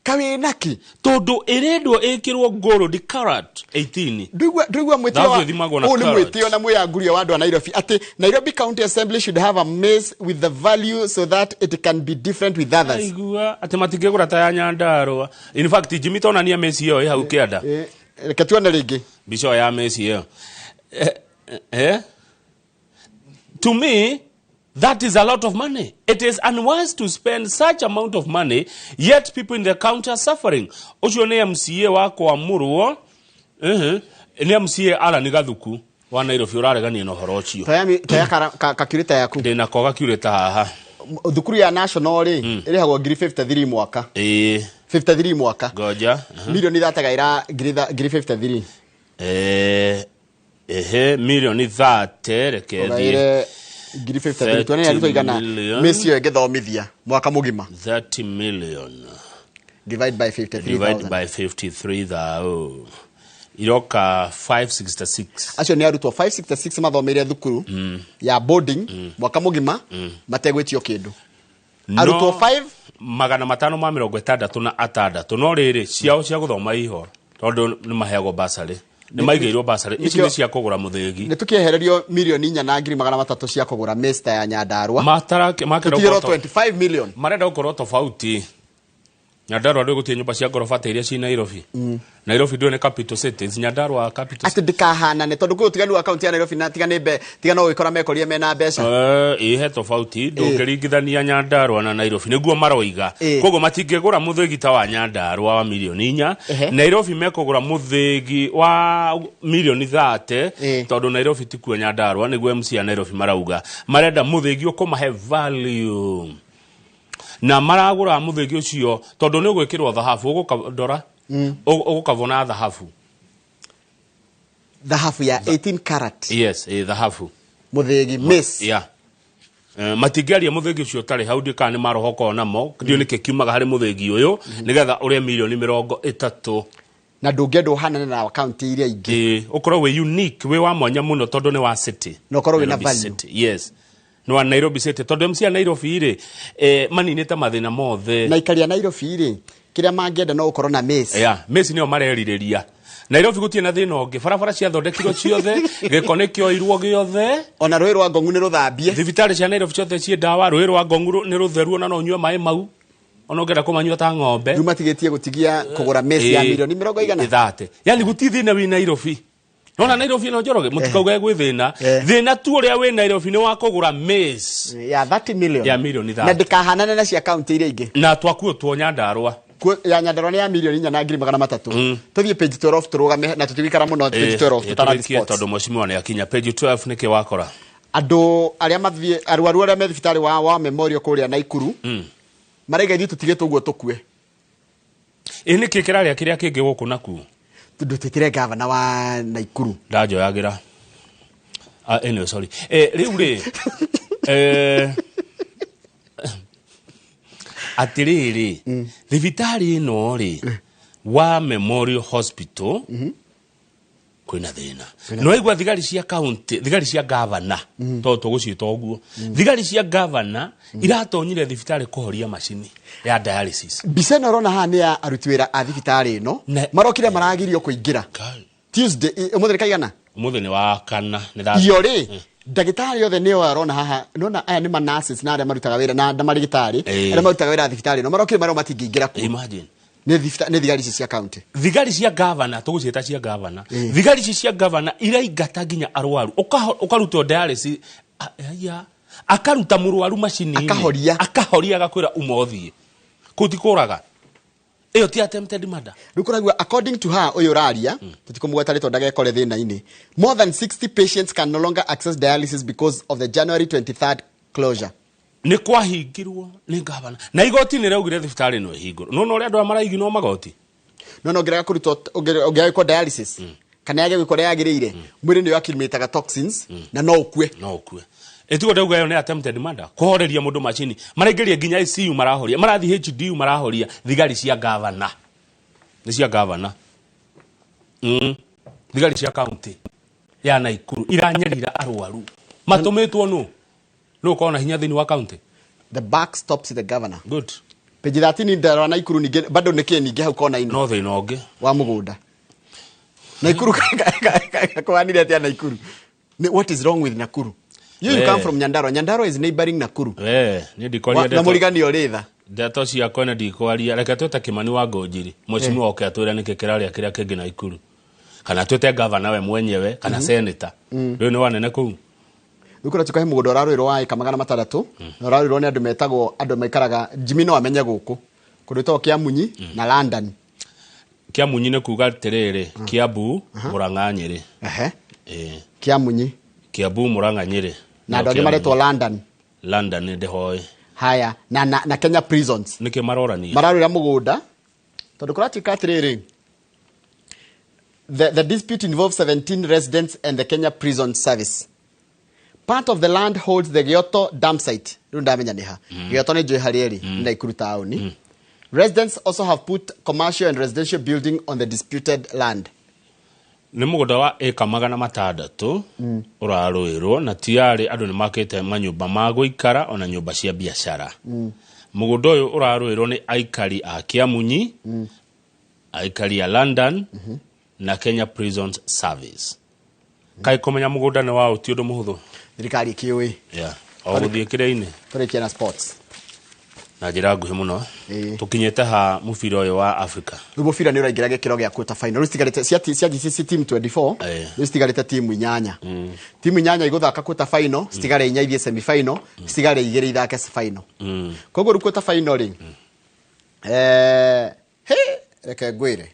Kawĩ naki? Tondũ ĩrendwo ĩkĩrwo gold carat 18. Ndũigua mwĩtĩo Thahabu wa ĩthimagwo na ũyũ nĩ carat. mwĩtĩo na mwĩyangurio wa andũ a Nairobi, atĩ Nairobi County Assembly should have a mace with the value so that it can be different with others. Aigua atĩ matingĩgũra ta ya Nyandarua. In fact, Jimmy, tonania meci ĩyo ĩ hau kĩanda. Reke tuone rĩngĩ. Mbica ĩyo ya meci ĩyo. To me, that is a lot of money. It is unwise to spend such amount of money, yet people in the county are suffering. Ũcio nĩ MCA wa kwamũrwo, nĩ MCA Alan Gathuku wa Nairobi ũraregania na ũhoro ũcio. Toya kakurĩta yaku. Ndĩnako gakurĩta haha. Thukuru ya national rĩ, ĩrĩhagwo ngiri 53 mwaka. 53 mwaka. Ngoja. Milioni 30 ngiri 53. Ehe, milioni 30, reke thiĩ. Ũgaĩre ngiri 53, tuone arutwo igana million. mĩciĩ ĩyo ĩngĩthomithia mwaka mũgima. 30 million divide by 53,000. Divide by 53,000 iroka 566. Acio nĩ arutwo 566 mathomeire thukuru ya boarding mwaka mũgima mategwĩtio kĩndũ. No, Arutwo 5 566, no rĩrĩ ciao cia gũthoma iho tondũ nĩ maheagwo basarĩ, nĩ maigĩirwo basarĩ ici nĩ cia kũgũra mũthĩgi. Nĩ tũkĩehererio milioni 4 na ngiri 300 cia kũgũra mĩsta ya Nyandarua. Tũtigĩrwo 25 million. Marenda gũkorwo tofauti. Nyandarua ndũĩ gũtirĩ nyũmba cia ngoroba ta iria ci Nairobi. Nairobi ndũĩ nĩ capital cities, Nyandarua capital. Atĩ ndĩkahanane tondũ kwĩ ũtiganu wa kaunti ya Nairobi na tiga nĩ mbe tiga no wĩkora mekorire mena mbeca. Ĩ he tofauti, ndũngĩringithania Nyandarua na Nairobi, nĩguo maroiga. Koguo matingĩgũra mũthĩgi ta wa Nyandarua wa milioni 4. Nairobi mekũgũra mũthĩgi wa milioni 30, tondũ Nairobi tikuo Nyandarua, nĩguo MC ya Nairobi marauga. Marenda mũthĩgi ũkũmahe value, na maragũra mũthĩgi ũcio tondũ nĩ ũgwĩkĩrwo thahabu, ũgũka ndora, ũgũkavwo na thahabu. Thahabu ya 18 karat. Yes, thahabu. Muthigi miss. Yeah. Matingĩaria mũthĩgi ũcio ũtarĩ hau, ndiũ kana nĩ marohoka namo, ndiũ nĩkĩ kiumaga harĩ mũthĩgi ũyũ nĩgetha ũrĩe mirioni 30. Na ndũngĩenda ũhanane na kaunti iria ingĩ. Ĩĩ, ũkorwo wĩ unique, wĩ wa mwanya mũno, tondũ nĩ wa city. Na ũkorwo wĩna Nairobi value. City. Yes, nĩ wa Nairobi City, tondũ MC a Nairobi rĩ, maninĩte mathĩna mothe. Na aikari a Nairobi rĩ, kĩrĩa mangĩenda no ũkorwo na mace. Yeah, mace nĩyo marerirĩria. Nairobi gũtirĩ na thĩna ũngĩ, barabara ciathondekirwo ciothe, gĩko nĩ kĩoirwo gĩothe. Ona rũĩ rwa Ngongu nĩ rũthambie. Thibitarĩ cia Nairobi ciothe ciĩ ndawa, rũĩ rwa Ngongu nĩ rũtheru, ona no ũnyue maĩ mau ona ũngĩenda kũmanyua ta ng'ombe. Rĩu matigĩtie gũtigia kũgũra mace ya mirioni mĩrongo igana ithate, yani gũtirĩ thĩna wĩ Nairobi. Nona Nairobi ĩno, Njoroge, mũtikauge gwĩ thĩna. Thĩna tu ũrĩa wĩ Nairobi nĩ wa kũgũra mace ya 30 million. Ya mirioni Na 30. ndĩkahanane na cia kaunti iria ingĩ. Na twakuo two Nyandarũa. Ya Nyandarũa nĩ ya 4,300,000. Tũthiĩ page 12, tũrũgame na tũtigũikara mũno page 12 tũtanathiĩ Tũrĩkie sports. tondũ mheshimiwa nĩ akinya. Page 12 nĩkĩ wakora? Andũ arĩa mathiĩ, arwaru arĩa me thibitarĩ wa Memorial kũrĩa Naikuru maraiga ithuĩ tũtigĩtwo ũguo tũkue. Ĩ nĩkĩ kĩrarĩa kĩrĩa kĩngĩ gũkũ nakuo? Tondũ twĩtire gavana wa Naikuru. Ndanjoyagĩra. Ah, anyway, sorry. Rĩu rĩ, atĩrĩrĩ, thibitarĩ ĩno rĩ, wa Memorial Hospital, kwĩna thĩna. No igua thigari cia county, thigari cia gavana, tondũ tũgũciĩta ũguo, thigari cia gavana iratonyire thibitarĩ kũhoria macini ya dialysis. Mbica ĩno ũrona haha nĩ ya aruti wĩra a thibitarĩ ĩno, marokire maragirio kũingĩra Tuesday. Ũmũthĩ nĩ kaigana? Ũmũthĩ nĩ wa kana, nĩ thaa Iyo rĩ, ndagĩtarĩ othe nĩo arona haha, nona aya nĩ ma nurses na arĩa marutaga wĩra na marĩgĩtarĩ arĩa marutaga wĩra thibitarĩ ĩno, marokire marĩa matingĩingĩra kuo. Imagine. Nĩ thigari ici cia county. Thigari cia gavana, tũgũciĩta cia gavana, thigari ici cia gavana iraingata nginya arwaru. Ũkarutwo dialysis, aya, akaruta mũrwaru macini-inĩ, Akahoria. Akahoria, agakwĩra uma ũthiĩ. Kũu ti kũraga? Ĩyo ti attempted murder? Rĩu kũraigua, according to her, ũyũ ũraria, tũtikũmũgweta rĩtwa ndagekore thĩna-inĩ, more than 60 patients can no longer access dialysis because of the January 23rd closure. Nĩ kwahingirwo nĩ gavana, na igoti nĩ rĩaugire thibitarĩ ĩno ĩhingũrwo. Nona ũrĩa andũ aya maraiginwo magoti. No ũngĩrega kũrutwo, ũngĩaga gwĩkwo dialysis kana yage gwĩkwo ũrĩa yagĩrĩire, mwĩrĩ nĩ accumulataga toxins na no ũkue. No ũkue. Ĩtiguo ndauga ĩyo nĩ attempted murder, kũhoreria mũndũ macini. Maraingĩria nginya ICU marahoria, marathiĩ HDU marahoria. Thigari cia gavana, nĩ cia gavana. Thigari cia county ya Naikuru iranyarira arwaru. Matũmĩtwo nũ? Nũ ũkoragwo na hinya thĩinĩ wa county? The buck stops with the governor. Good. Page 13, ndarora Naikuru ningĩ bado nĩkĩ ningĩ hau kona-inĩ? No thĩna ũngĩ. Wa mũgũnda Naikuru kwanire atĩa Naikuru? What is wrong with Nakuru? You come from Nyandarua. Nyandarua is neighboring Nakuru. We, niĩ ndikwaria Na mũrigani ũrĩ tha. Ndeto ciakwa nĩ ndikwaria. Reke twĩte Kimani wa Ngũnjiri, mheshimiwa, oke atwĩre nĩkĩ kĩrarĩa kĩrĩa kĩngĩ Naikuru, kana twĩte gavana we mwenyewe, kana senator. Rĩu nĩ wanene kũu. Rĩu kũratuĩka he mũgũnda ũrarũĩrwo wa ĩka 600, na ũrarũĩrwo nĩ andũ metagwo, andũ maikaraga, Jimmy no amenye gũkũ kũndũ gwĩtagwo Kĩamunyi na London. Kĩamunyi nĩ kuga atĩrĩrĩ, Kiambu, Mũrang'a, Nyĩrĩ. Ĩĩ. Kĩamunyi. Kiambu, Mũrang'a, Nyĩrĩ. Na andũ angĩ maretwo London. London nĩ ndĩhoĩ. Haya, na Kenya Prisons. Nĩkĩ marorania? Mararũĩra mũgũnda tondũ kũratuĩka atĩrĩrĩ, the dispute involves 17 residents and the Kenya Prison Service. Part of the land holds the Gioto dam site. Rĩu ndamenya nĩ ha. Gioto nĩ njũĩ harĩa ĩrĩ, nĩ Naikuru taũni. Residents also have put commercial and residential building on the disputed land. Nĩ mũgũnda wa ĩka 600 ũrarũĩrwo, na tiarĩ andũ nĩ makĩte manyũmba ma gũikara ona nyũmba cia biacara. Mũgũnda ũyũ ũrarũĩrwo nĩ aikari a Kĩamunyi, aikari a London na Kenya Prisons Service. Kaĩ kũmenya mũgũnda nĩ wa ti ũndũ mũhũthũ? Thirikari ĩkĩũĩ. Yeah. O gũthiĩ kĩrĩa-inĩ. Tũrĩkie na sports. Na njĩra nguhĩ mũno. Tũkinyĩte ha mũbira ũyũ wa Africa? Rĩu mũbira nĩ ũraingĩra gĩkĩro gĩa quarter final. Rĩu citigarĩte cia GCC team 24, rĩu citigarĩte timu inyanya. Timu inyanya igũthaka quarter final, citigare inya ithiĩ semi final, citigare igĩrĩ ithake final. Koguo rĩu quarter final rĩ, he, reke ngwĩre.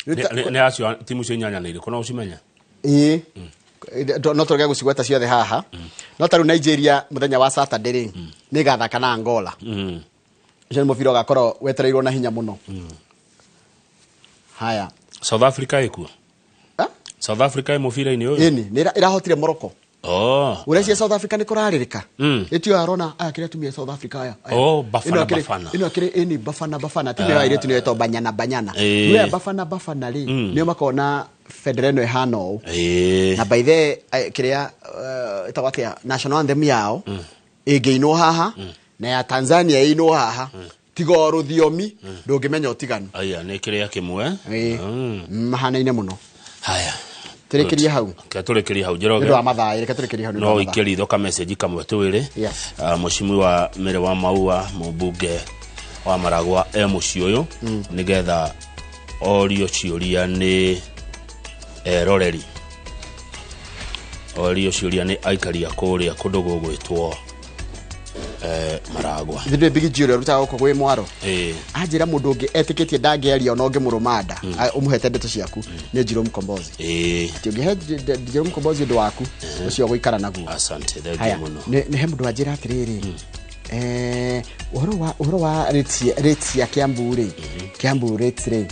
Nĩ acio timu icio inyanya nĩ irĩkũ, no ũcimenye? Ĩĩ. No tũrege gũcigweta ciothe haha. No ta rĩu Nigeria mũthenya wa Saturday rĩ, nĩ ĩgathaka na Angola. Ũcio nĩ mũbira ũgakorwo wetereirwo na hinya mũno. Haya. South Africa ĩkuo? South Africa ĩ mũbira-inĩ ũyũ? Ĩni, nĩ ĩrahotire Morocco. Oh. Ũreciria South Africa nĩ kũrarĩrĩka? Ĩtio arona aya kĩrĩa tumia South Africa aya aya. Oh, Bafana, Ĩno akĩrĩ- Bafana. Ĩno akĩrĩ ĩni Bafana Bafana timu ya airĩtu nĩyo ĩtagwo Banyana Banyana. Eh. Rĩu aya Bafana Bafana rĩ, nĩo makoragwo na bendera ĩno ĩhana ũũ. Ĩĩ. Na by the kĩrĩa ĩtagwo atĩa, national anthem yao ĩngĩinwo haha na ya Tanzania ĩinwo haha, tiga o rũthiomi ndũngĩmenya ũtiganu. Aya nĩ kĩrĩa kĩmwe. Ĩĩ. Mahanaine mũno. Haya. Tũrĩkĩrie hau. Reke tũrĩkĩrie hau Nĩ Njoroge. ũndũ wa mathaa, reke tũrĩkĩrie hau nĩ ũndũ No wa mathaa. ũikie ritho ka message kamwe twĩrĩ. Yes. Mũcimi wa Mĩrĩ wa Maua, mũmbunge wa Maragwa e mũciĩ ũyũ, nĩgetha orio ciũria nĩ eroreri, orio ciũria nĩ aikari a kũrĩa kũndũ gũgwĩtwo Maragwa. Ithuĩ ndũĩ Big G ũrĩa ũrutaga gũkũ gwĩ mwaro. Ĩĩ. Anjĩra mũndũ ũngĩ etĩkĩtie ndangĩaria ona ũngĩmũrũma nda, ũmũhete ndeto ciaku nĩ Njirũ Mkombozi. Ĩĩ. Atĩ ũngĩhe Njirũ Mkombozi ũndũ waku ũcio ũgũikara naguo. Asante, thengiũ Haya, mũno. nĩ he mũndũ wanjĩra atĩrĩrĩ, ũhoro wa rates cia Kiambu rĩ, Kiambu rates rĩ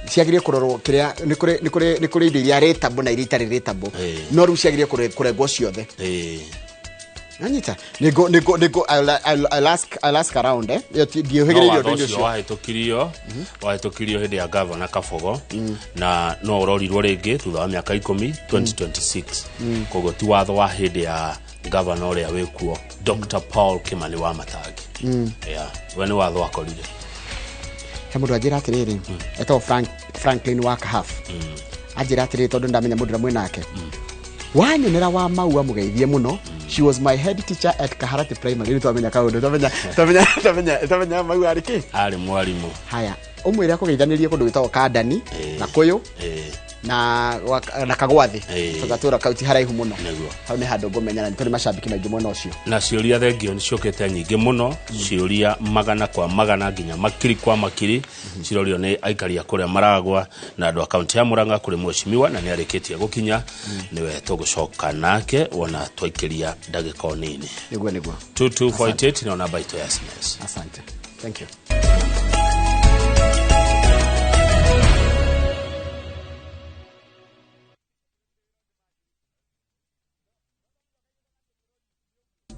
ciagĩrĩire kũrorwo kĩrĩa nĩ kũrĩ indo iria rateable na iria itarĩ rateable, no rĩu ciagĩrĩire kũrengwo ciothe. Ĩĩ. Nanyita nĩngũ I'll ask around, eh. Ĩyo No ndiũhĩgĩrĩire watho ũndũ-inĩ ũcio ũcio. Wahĩtũkirio hĩndĩ ya gavana Kabogo, na no ũrorirwo rĩngĩ thutha wa mĩaka 10, 2026. Koguo ti watho wa hĩndĩ ya gavana ũrĩa wĩkuo, Dr Paul Kimani wa Matangi. Yeah, we nĩ watho akorire. He mũndũ anjĩra atĩrĩrĩ, etagwo Franklin wa Kahaf, anjĩra atĩrĩrĩ, tondũ ndamenya mũndũ ũrĩa mwĩ nake wanyonera wa Maua, mũgeithie mũno. She was my head teacher at Kaharati Primary. Rĩu twamenya kaũndũ, twamenya Maua arĩ kĩ. Arĩ mwarimũ. Haya, ũmwĩre akũgeithanĩrie kũndũ gwĩtagwo Kandani na Kũyũ na Kagwathi, gatũra kau ti haraihu mũno. Nĩguo. Hau nĩ handũ ngũmenya na nĩ tũrĩ macambĩki maingĩ mwena ũcio. Na ciũria thengio nĩ ciũkĩte nyingĩ mũno, ciũria magana kwa magana nginya makiri kwa makiri, cirorio nĩ aikari a kũrĩa Maragwa na andũ a kaunti ya Murang'a kũrĩ mheshimiwa, na nĩ arĩkĩtie gũkinya, nĩwe tũgũcoka nake wona twaikĩria ndagĩka o nini. Nĩguo. 2248 nĩyo namba itũ ya SMS. Asante, thank you.